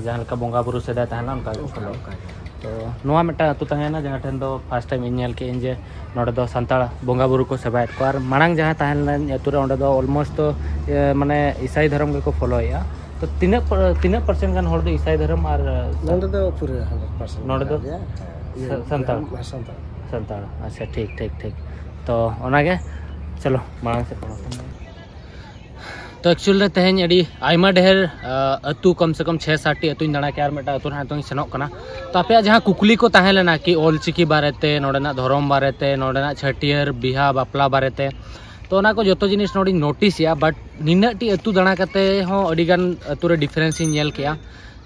ᱡᱟᱦᱟᱸ ᱞᱮᱠᱟ ᱵᱚᱸᱜᱟ ᱵᱩᱨᱩ ᱥᱮᱫᱟᱭ ᱛᱟᱦᱮᱸ ᱞᱮᱱᱟ, ᱚᱱᱠᱟ ᱜᱮᱠᱚ ᱚᱱᱠᱟ, ᱯᱷᱚᱞᱳ᱾ ᱚᱱᱠᱟ ᱜᱮ᱾ ᱛᱚ ᱱᱚᱣᱟ ᱢᱤᱫᱴᱟᱝ ᱟᱹᱛᱩ ᱛᱟᱦᱮᱸᱭᱮᱱᱟ, ᱡᱟᱦᱟᱸ ᱴᱷᱮᱱ ᱫᱚ ᱯᱷᱟᱥᱴ ᱴᱟᱭᱤᱢ ᱤᱧ ᱧᱮᱞ ᱠᱮᱫᱟᱹᱧ ᱡᱮ ᱱᱚᱰᱮ ᱫᱚ ᱥᱟᱱᱛᱟᱲ ᱵᱚᱸᱜᱟ ᱵᱩᱨᱩ ᱠᱚ ᱥᱮᱵᱟᱭᱮᱫ ᱠᱚᱣᱟ᱾ ᱟᱨ ᱢᱟᱲᱟᱝ ᱡᱟᱦᱟᱸ ᱛᱟᱦᱮᱸ ᱞᱮᱱᱟ ᱟᱹᱛᱩ ᱨᱮ, ᱚᱸᱰᱮ ᱫᱚ almost ᱛᱚ ᱤᱭᱟᱹ, ᱢᱟᱱᱮ ᱤᱥᱟᱭ ᱫᱷᱚᱨᱚᱢ ᱜᱮᱠᱚ ᱯᱷᱚᱞᱳᱭᱮᱫᱼᱟ᱾ ᱛᱚ ᱛᱤᱱᱟᱹᱜ ᱯᱟᱨ-, ᱛᱤᱱᱟᱹᱜ ᱯᱟᱨᱥᱮᱱᱴ ᱜᱟᱱ ᱦᱚᱲ ᱫᱚ ᱤᱥᱟᱭ ᱫᱷᱚᱨᱚᱢ ᱟᱨ ᱱᱚᱸᱰᱮ ᱫᱚ ᱯᱩᱨᱟᱹ ᱦᱟᱱᱰᱨᱮᱰ ᱯᱟᱨᱥᱮᱱᱴ ᱱᱚᱸᱰᱮ ᱫᱚ ᱢᱮᱱᱟᱜ ᱞᱮᱭᱟ᱾ ᱦᱮᱸ, ᱥᱟ-, ᱥᱟᱱᱛᱟᱲ? ᱦᱮᱸ, ᱥᱟᱱᱛᱟᱲ᱾ ᱥᱟᱱᱛᱟᱲ, ᱟᱪᱪᱷᱟ, ᱴᱷᱤᱠ, ᱴᱷᱤᱠ, ᱴᱷᱤᱠ᱾ ᱛᱚ ᱚᱱᱟᱜᱮ, ᱪᱚᱞᱚ ᱢᱟᱲᱟᱝ ᱥᱮᱫ ᱵᱚᱱ᱾ ᱛᱚ actual ᱨᱮ ᱛᱮᱦᱮᱧ ᱟᱹᱰᱤ ᱟᱭᱢᱟ ᱰᱷᱮᱨ, ᱟ, ᱟᱹᱛᱩ, ᱠᱚᱢ ᱥᱮ ᱠᱚᱢ ᱪᱷᱮ ᱥᱟᱛ ᱴᱤ ᱟᱹᱛᱩᱧ ᱫᱟᱬᱟ ᱠᱮᱜᱼᱟ, ᱟᱨ ᱢᱤᱫᱴᱟᱝ ᱟᱹᱛᱩ ᱨᱮ ᱦᱟᱸᱜ ᱱᱤᱛᱚᱝ ᱤᱧ ᱥᱮᱱᱚᱜ ᱠᱟᱱᱟ᱾ ᱛᱚ ᱟᱯᱮᱭᱟᱜ ᱡᱟᱦᱟᱸ ᱠᱩᱠᱞᱤ ᱠᱚ ᱛᱟᱦᱮᱸ ᱞᱮᱱᱟ ᱠᱤ ᱚᱞ ᱪᱤᱠᱤ ᱵᱟᱨᱮᱛᱮ, ᱱᱚᱸᱰᱮᱱᱟᱜ ᱫᱷᱚᱨᱚᱢ ᱵᱟᱨᱮᱛᱮ, ᱱᱚᱸᱰᱮᱱᱟᱜ ᱪᱷᱟᱹᱴᱭᱟᱹᱨ, ᱵᱤᱦᱟ, ᱵᱟᱯᱞᱟ ᱵᱟᱨᱮᱛᱮ, ᱛᱚ ᱚᱱᱟ ᱠᱚ ᱡᱚᱛᱚ ᱡᱤᱱᱤᱥ ᱱᱚᱸᱰᱮᱧ ᱱᱳᱴᱤᱥ ᱮᱜᱼᱟ᱾ But ᱱᱤᱱᱟᱹᱜ ᱴᱤ ᱟᱹᱛᱩ ᱫᱟᱬᱟ ᱠᱟᱛᱮ ᱦᱚᱸ ᱟᱹᱰᱤ ᱜᱟᱱ ᱟᱹᱛᱩ ᱨᱮ ᱰᱤᱯᱷᱟᱨᱮᱱᱥ ᱤᱧ ᱧᱮᱞ ᱠᱮᱜᱼᱟ᱾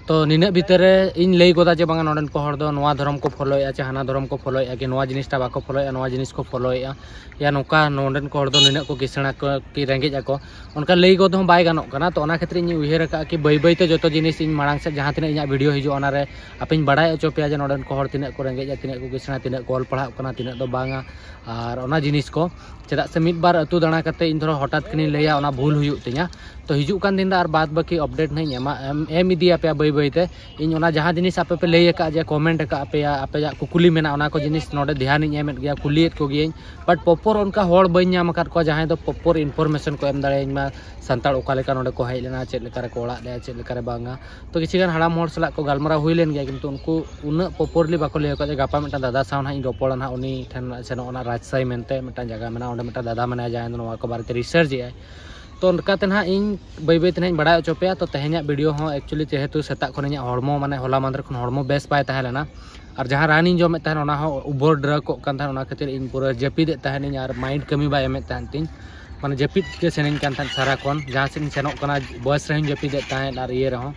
ᱛᱚ ᱱᱤᱱᱟᱹᱜ ᱵᱷᱤᱛᱤᱨ ᱨᱮ ᱤᱧ ᱞᱟᱹᱭ ᱜᱚᱫᱟ ᱡᱮ ᱵᱟᱝᱟ ᱱᱚᱸᱰᱮᱱ ᱠᱚ ᱦᱚᱲ ᱫᱚ ᱱᱚᱣᱟ ᱫᱷᱚᱨᱚᱢ ᱠᱚ ᱯᱷᱚᱞᱳᱭᱮᱫᱼᱟ ᱪᱮ ᱦᱟᱱᱟ ᱫᱷᱚᱨᱚᱢ ᱠᱚ ᱯᱷᱚᱞᱳᱭᱮᱫᱼᱟ, ᱠᱤ ᱱᱚᱣᱟ ᱡᱤᱱᱤᱥᱴᱟ ᱵᱟᱠᱚ ᱯᱷᱚᱞᱳᱭᱮᱫᱼᱟ, ᱱᱚᱣᱟ ᱡᱤᱱᱤᱥ ᱠᱚ ᱯᱷᱚᱞᱳᱭᱮᱫᱼᱟ, ᱭᱟ ᱱᱚᱝᱠᱟ ᱱᱚᱸᱰᱮᱱ ᱠᱚ ᱦᱚᱲ ᱫᱚ ᱱᱤᱱᱟᱹᱜ ᱠᱚ ᱠᱤᱥᱟᱹᱬᱟ ᱠᱚ ᱠᱤ ᱨᱮᱸᱜᱮᱡ ᱟᱠᱚ, ᱚᱱᱠᱟ ᱞᱟᱹᱭ ᱜᱚᱫ ᱦᱚᱸ ᱵᱟᱭ ᱜᱟᱱᱚᱜ ᱠᱟᱱᱟ᱾ ᱛᱚ ᱚᱱᱟ ᱠᱷᱟᱹᱛᱤᱨ ᱤᱧ ᱩᱭᱦᱟᱹᱨ ᱟᱠᱟᱫᱼᱟ ᱠᱤ ᱵᱟᱹᱭ ᱵᱟᱹᱭᱛᱮ ᱡᱚᱛᱚ ᱡᱤᱱᱤᱥ ᱤᱧ ᱢᱟᱲᱟᱝ ᱥᱮᱫ ᱡᱟᱦᱟᱸ ᱛᱤᱱᱟᱹᱜ ᱤᱧᱟᱹᱜ ᱵᱷᱤᱰᱤᱭᱳ ᱦᱤᱡᱩᱜᱼᱟ, ᱚᱱᱟᱨᱮ ᱟᱯᱮᱧ ᱵᱟᱲᱟᱭ ᱦᱚᱪᱚ ᱯᱮᱭᱟ ᱡᱮ ᱱᱚᱸᱰᱮᱱ ᱠᱚ ᱦᱚᱲ ᱛᱤᱱᱟᱹᱜ ᱠᱚ ᱨᱮᱸᱜᱮᱡᱼᱟ, ᱛᱤᱱᱟᱹᱜ ᱠᱚ ᱠᱤᱥᱟᱹᱬᱟ, ᱛᱤᱱᱟᱹᱜ ᱠᱚ ᱚᱞ ᱯᱟᱲᱦᱟᱜ ᱠᱟᱱᱟ, ᱛᱤᱱᱟᱹᱜ ᱫᱚ ᱵᱟᱝᱟ᱾ ᱟᱨ ᱚᱱᱟ ᱡᱤᱱᱤᱥ ᱠᱚ ᱪᱮᱫᱟᱜ ᱥᱮ ᱢᱤᱫ ᱵᱟᱨ ᱟᱹᱛᱩ ᱫᱟᱬᱟ ᱠᱟᱛᱮ ᱤᱧ ᱫᱷᱚᱨᱚ ᱦᱚᱴᱟᱛ ᱠᱷᱟᱱᱤᱧ ᱞᱟᱹᱭᱟ, ᱚᱱᱟ ᱵᱷᱩᱞ ᱦᱩᱭᱩᱜ ᱛᱤᱧᱟ᱾ ᱛᱚ ᱦᱤᱡᱩᱜ ᱠᱟᱱ ᱫᱤᱱ ᱫᱚ ᱟᱨ ᱵᱟᱫ ᱵᱟᱹᱠᱤ ᱟᱯᱰᱮᱴ ᱱᱟᱦᱟᱜ ᱤᱧ ᱮᱢᱟ, ᱮᱢ, ᱮᱢ ᱤᱫᱤᱭᱟᱯᱮᱭᱟ ᱵᱟᱹᱭ ᱵᱟᱹᱭ ᱛᱮ᱾ ᱤᱧ ᱚᱱᱟ ᱡᱟᱦᱟᱸ ᱡᱤᱱᱤᱥ ᱟᱯᱮ ᱯᱮ ᱞᱟᱹᱭ ᱟᱠᱟᱫ ᱡᱮ ᱠᱚᱢᱮᱱᱴ ᱟᱠᱟᱫ ᱯᱮᱭᱟ, ᱟᱯᱮᱭᱟᱜ ᱠᱩᱠᱞᱤ ᱢᱮᱱᱟᱜᱼᱟ, ᱚᱱᱟ ᱠᱚ ᱡᱤᱱᱤᱥ ᱱᱚᱰᱮ ᱫᱷᱮᱭᱟᱱᱤᱧ ᱮᱢᱮᱫ ᱜᱮᱭᱟ, ᱠᱩᱞᱤᱭᱮᱫ ᱠᱚᱜᱮᱭᱟᱹᱧ᱾ But ᱯᱨᱚᱯᱚᱨ ᱚᱱᱠᱟ ᱦᱚᱲ ᱵᱟᱹᱧ ᱧᱟᱢ ᱟᱠᱟᱫ ᱠᱚᱣᱟ ᱡᱟᱦᱟᱸᱭ ᱫᱚ ᱯᱨᱚᱯᱚᱨ ᱤᱱᱯᱷᱚᱨᱢᱮᱥᱚᱱ ᱠᱚ ᱮᱢ ᱫᱟᱲᱮᱭᱟᱹᱧ ᱢᱟ, ᱥᱟᱱᱛᱟᱲ ᱚᱠᱟ ᱞᱮᱠᱟ ᱱᱚᱰᱮ ᱠᱚ ᱦᱮᱡ ᱞᱮᱱᱟ, ᱪᱮᱫ ᱞᱮᱠᱟ ᱨᱮᱠᱚ ᱚᱲᱟᱜ ᱞᱮᱜᱼᱟ, ᱪᱮᱫ ᱞᱮᱠᱟ ᱨᱮ ᱵᱟᱝᱟ᱾ ᱛᱚ ᱠᱤᱪᱷᱩ ᱜᱟᱱ ᱦᱟᱲᱟᱢ ᱦᱚᱲ ᱥᱟᱞᱟᱜ ᱠᱚ ᱜᱟᱞᱢᱟᱨᱟᱣ ᱦᱩᱭ ᱞᱮᱱ ᱜᱮᱭᱟ, ᱠᱤᱱᱛᱩ ᱩᱱᱠᱩ ᱩᱱᱟᱹᱜ ᱯᱨᱚᱯᱚᱨᱞᱤ ᱵᱟᱠᱚ ᱞᱟᱹᱭ ᱟᱠᱟᱫ ᱡᱮ ᱜᱟᱯᱟ ᱢᱤᱫᱴᱟᱝ ᱫᱟᱫᱟ ᱥᱟᱶ ᱱᱟᱦᱟᱜ ᱤᱧ ᱨᱚᱯᱚᱲᱟ ᱱᱟᱦᱟᱜ, ᱩᱱᱤ ᱴᱷᱮᱱ ᱱᱟᱦᱟᱜ ᱥᱮᱱᱚᱜ ᱨᱮᱱᱟᱜ ᱨᱟᱡᱽᱥᱟᱭ ᱢᱮᱱᱛᱮ ᱢᱤᱫᱴᱟᱝ ᱡᱟᱭᱜᱟ ᱢᱮᱱᱟᱜᱼᱟ, ᱚᱸᱰᱮ ᱢᱤᱫᱴᱟᱝ ᱫᱟᱫᱟ ᱢᱮᱱᱟᱭᱟ ᱡᱟᱦᱟᱸᱭ ᱫᱚ ᱱᱚᱣᱟ ᱠᱚ ᱵᱟᱨᱮᱛᱮ ᱨᱤᱥᱟᱨᱪ ᱮᱫᱟᱭ᱾ ᱛᱚ ᱚᱱᱠᱟᱛᱮ ᱱᱟᱦᱟᱜ ᱤᱧ ᱵᱟᱹᱭ ᱵᱟᱹᱭ ᱛᱮ ᱱᱟᱦᱟᱜ ᱤᱧ ᱵᱟᱲᱟᱭ ᱦᱚᱪᱚ ᱯᱮᱭᱟ᱾ ᱛᱚ ᱛᱮᱦᱮᱧᱟᱜ ᱵᱷᱤᱰᱤᱭᱳ ᱦᱚᱸ actually ᱡᱮᱦᱮᱛᱩ ᱥᱮᱛᱟᱜ ᱠᱷᱚᱱ ᱤᱧᱟᱹᱜ ᱦᱚᱲᱢᱚ ᱢᱟᱱᱮ ᱦᱚᱞᱟ ᱢᱟᱦᱫᱮᱨ ᱠᱷᱚᱱ ᱦᱚᱲᱢᱚ ᱵᱮᱥ ᱵᱟᱭ ᱛᱟᱦᱮᱸ ᱞᱮᱱᱟ, ᱟᱨ ᱡᱟᱦᱟᱸ ᱨᱟᱱᱤᱧ ᱡᱚᱢᱮᱫ ᱛᱟᱦᱮᱱ ᱚᱱᱟ ᱦᱚᱸ ᱩᱵᱷᱚᱨ ᱰᱨᱟᱜᱚᱜ ᱠᱟᱱ ᱛᱟᱦᱮᱱ, ᱚᱱᱟ ᱠᱷᱟᱹᱛᱤᱨ ᱤᱧ ᱯᱩᱨᱟᱹ ᱡᱟᱹᱯᱤᱫᱮᱫ ᱛᱟᱦᱮᱱᱤᱧ ᱟᱨ ᱢᱟᱭᱤᱱᱰ ᱠᱟᱹᱢᱤ ᱵᱟᱭ ᱮᱢᱮᱫ ᱛᱟᱦᱮᱱ ᱛᱤᱧ᱾ ᱢᱟᱱᱮ ᱡᱟᱹᱯᱤᱫ ᱜᱮ ᱥᱟᱱᱟᱧ ᱠᱟᱱ ᱛᱟᱦᱮᱸᱫ ᱥᱟᱨᱟᱠᱷᱚᱱ, ᱡᱟᱦᱟᱸ ᱥᱮᱫ ᱤᱧ ᱥᱮᱱᱚᱜ ᱠᱟᱱᱟ, ᱵᱟᱥ ᱨᱮᱦᱚᱸᱧ ᱡᱟᱹᱯᱤᱫᱮᱫ ᱛᱟᱦᱮᱸᱫ ᱟᱨ ᱤᱭᱟᱹ ᱨᱮᱦᱚᱸ᱾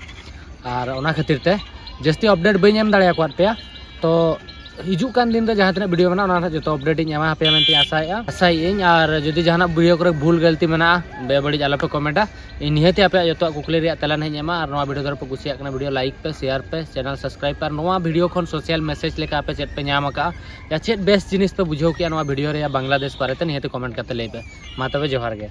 ᱟᱨ ᱚᱱᱟ ᱠᱷᱟᱹᱛᱤᱨ ᱛᱮ ᱡᱟᱹᱥᱛᱤ ᱟᱯᱰᱮᱴ ᱵᱟᱹᱧ ᱮᱢ ᱫᱟᱲᱮᱭᱟᱠᱟᱫ ᱯᱮᱭᱟ᱾ ᱛᱚ ᱦᱤᱡᱩᱜ ᱠᱟᱱ ᱫᱤᱱ ᱨᱮ ᱡᱟᱦᱟᱸ ᱛᱤᱱᱟᱹᱜ ᱵᱷᱤᱰᱤᱭᱳ ᱢᱮᱱᱟᱜᱼᱟ, ᱚᱱᱟ ᱨᱮᱱᱟᱜ ᱡᱚᱛᱚ ᱟᱯᱰᱮᱴ ᱤᱧ ᱮᱢᱟ ᱯᱮᱭᱟ ᱢᱮᱱᱛᱮᱧ ᱟᱥᱟᱭᱮᱫᱼᱟ, ᱟᱥᱟᱭᱮᱫᱼᱟᱹᱧ᱾ ᱟᱨ ᱡᱩᱫᱤ ᱡᱟᱦᱟᱱᱟᱜ ᱵᱷᱤᱰᱤᱭᱳ ᱠᱚᱨᱮ ᱵᱷᱩᱞ ᱜᱟᱹᱞᱛᱤ ᱢᱮᱱᱟᱜᱼᱟ, ᱵᱮᱵᱟᱹᱲᱤᱡ ᱟᱞᱚᱯᱮ ᱠᱚᱢᱮᱱᱴᱟ᱾ ᱤᱧ ᱱᱤᱦᱟᱹᱛᱤ ᱟᱯᱮᱭᱟᱜ ᱡᱚᱛᱚᱣᱟᱜ ᱠᱩᱠᱞᱤ ᱨᱮᱭᱟᱜ ᱛᱮᱞᱟ ᱱᱟᱦᱟᱜ ᱤᱧ ᱮᱢᱟ᱾ ᱟᱨ ᱱᱚᱣᱟ ᱵᱷᱤᱰᱤᱭᱳ ᱫᱷᱟᱨᱟ ᱯᱮ ᱠᱩᱥᱤᱭᱟᱜ ᱠᱟᱱᱟ, ᱵᱷᱤᱰᱤᱭᱳ ᱞᱟᱭᱤᱠ ᱯᱮ, ᱥᱮᱭᱟᱨ ᱯᱮ, ᱪᱮᱱᱮᱞ ᱥᱟᱵᱥᱠᱨᱟᱭᱤᱵ ᱯᱮ᱾ ᱟᱨ ᱱᱚᱣᱟ ᱵᱷᱤᱰᱤᱭᱳ ᱠᱷᱚᱱ ᱥᱳᱥᱟᱞ ᱢᱮᱥᱮᱡᱽ ᱞᱮᱠᱟ ᱟᱯᱮ ᱪᱮᱫ ᱯᱮ ᱧᱟᱢ ᱟᱠᱟᱫᱼᱟ, ᱭᱟ ᱪᱮᱫ ᱵᱮᱥ ᱡᱤᱱᱤᱥ ᱯᱮ ᱵᱩᱡᱷᱟᱹᱣ ᱠᱮᱜᱼᱟ ᱱᱚᱣᱟ ᱵᱷᱤᱰᱤᱭᱳ ᱨᱮᱭᱟᱜ ᱵᱟᱝᱞᱟᱫᱮᱥ ᱵᱟᱨᱮᱛᱮ, ᱱᱤᱦᱟᱹᱛᱤ ᱠᱚᱢᱮᱱᱴ ᱠᱟᱛᱮ ᱞᱟᱹᱭ ᱯᱮ᱾ ᱢᱟ ᱛᱚᱵᱮ ᱡᱚᱦᱟᱨ ᱜᱮ᱾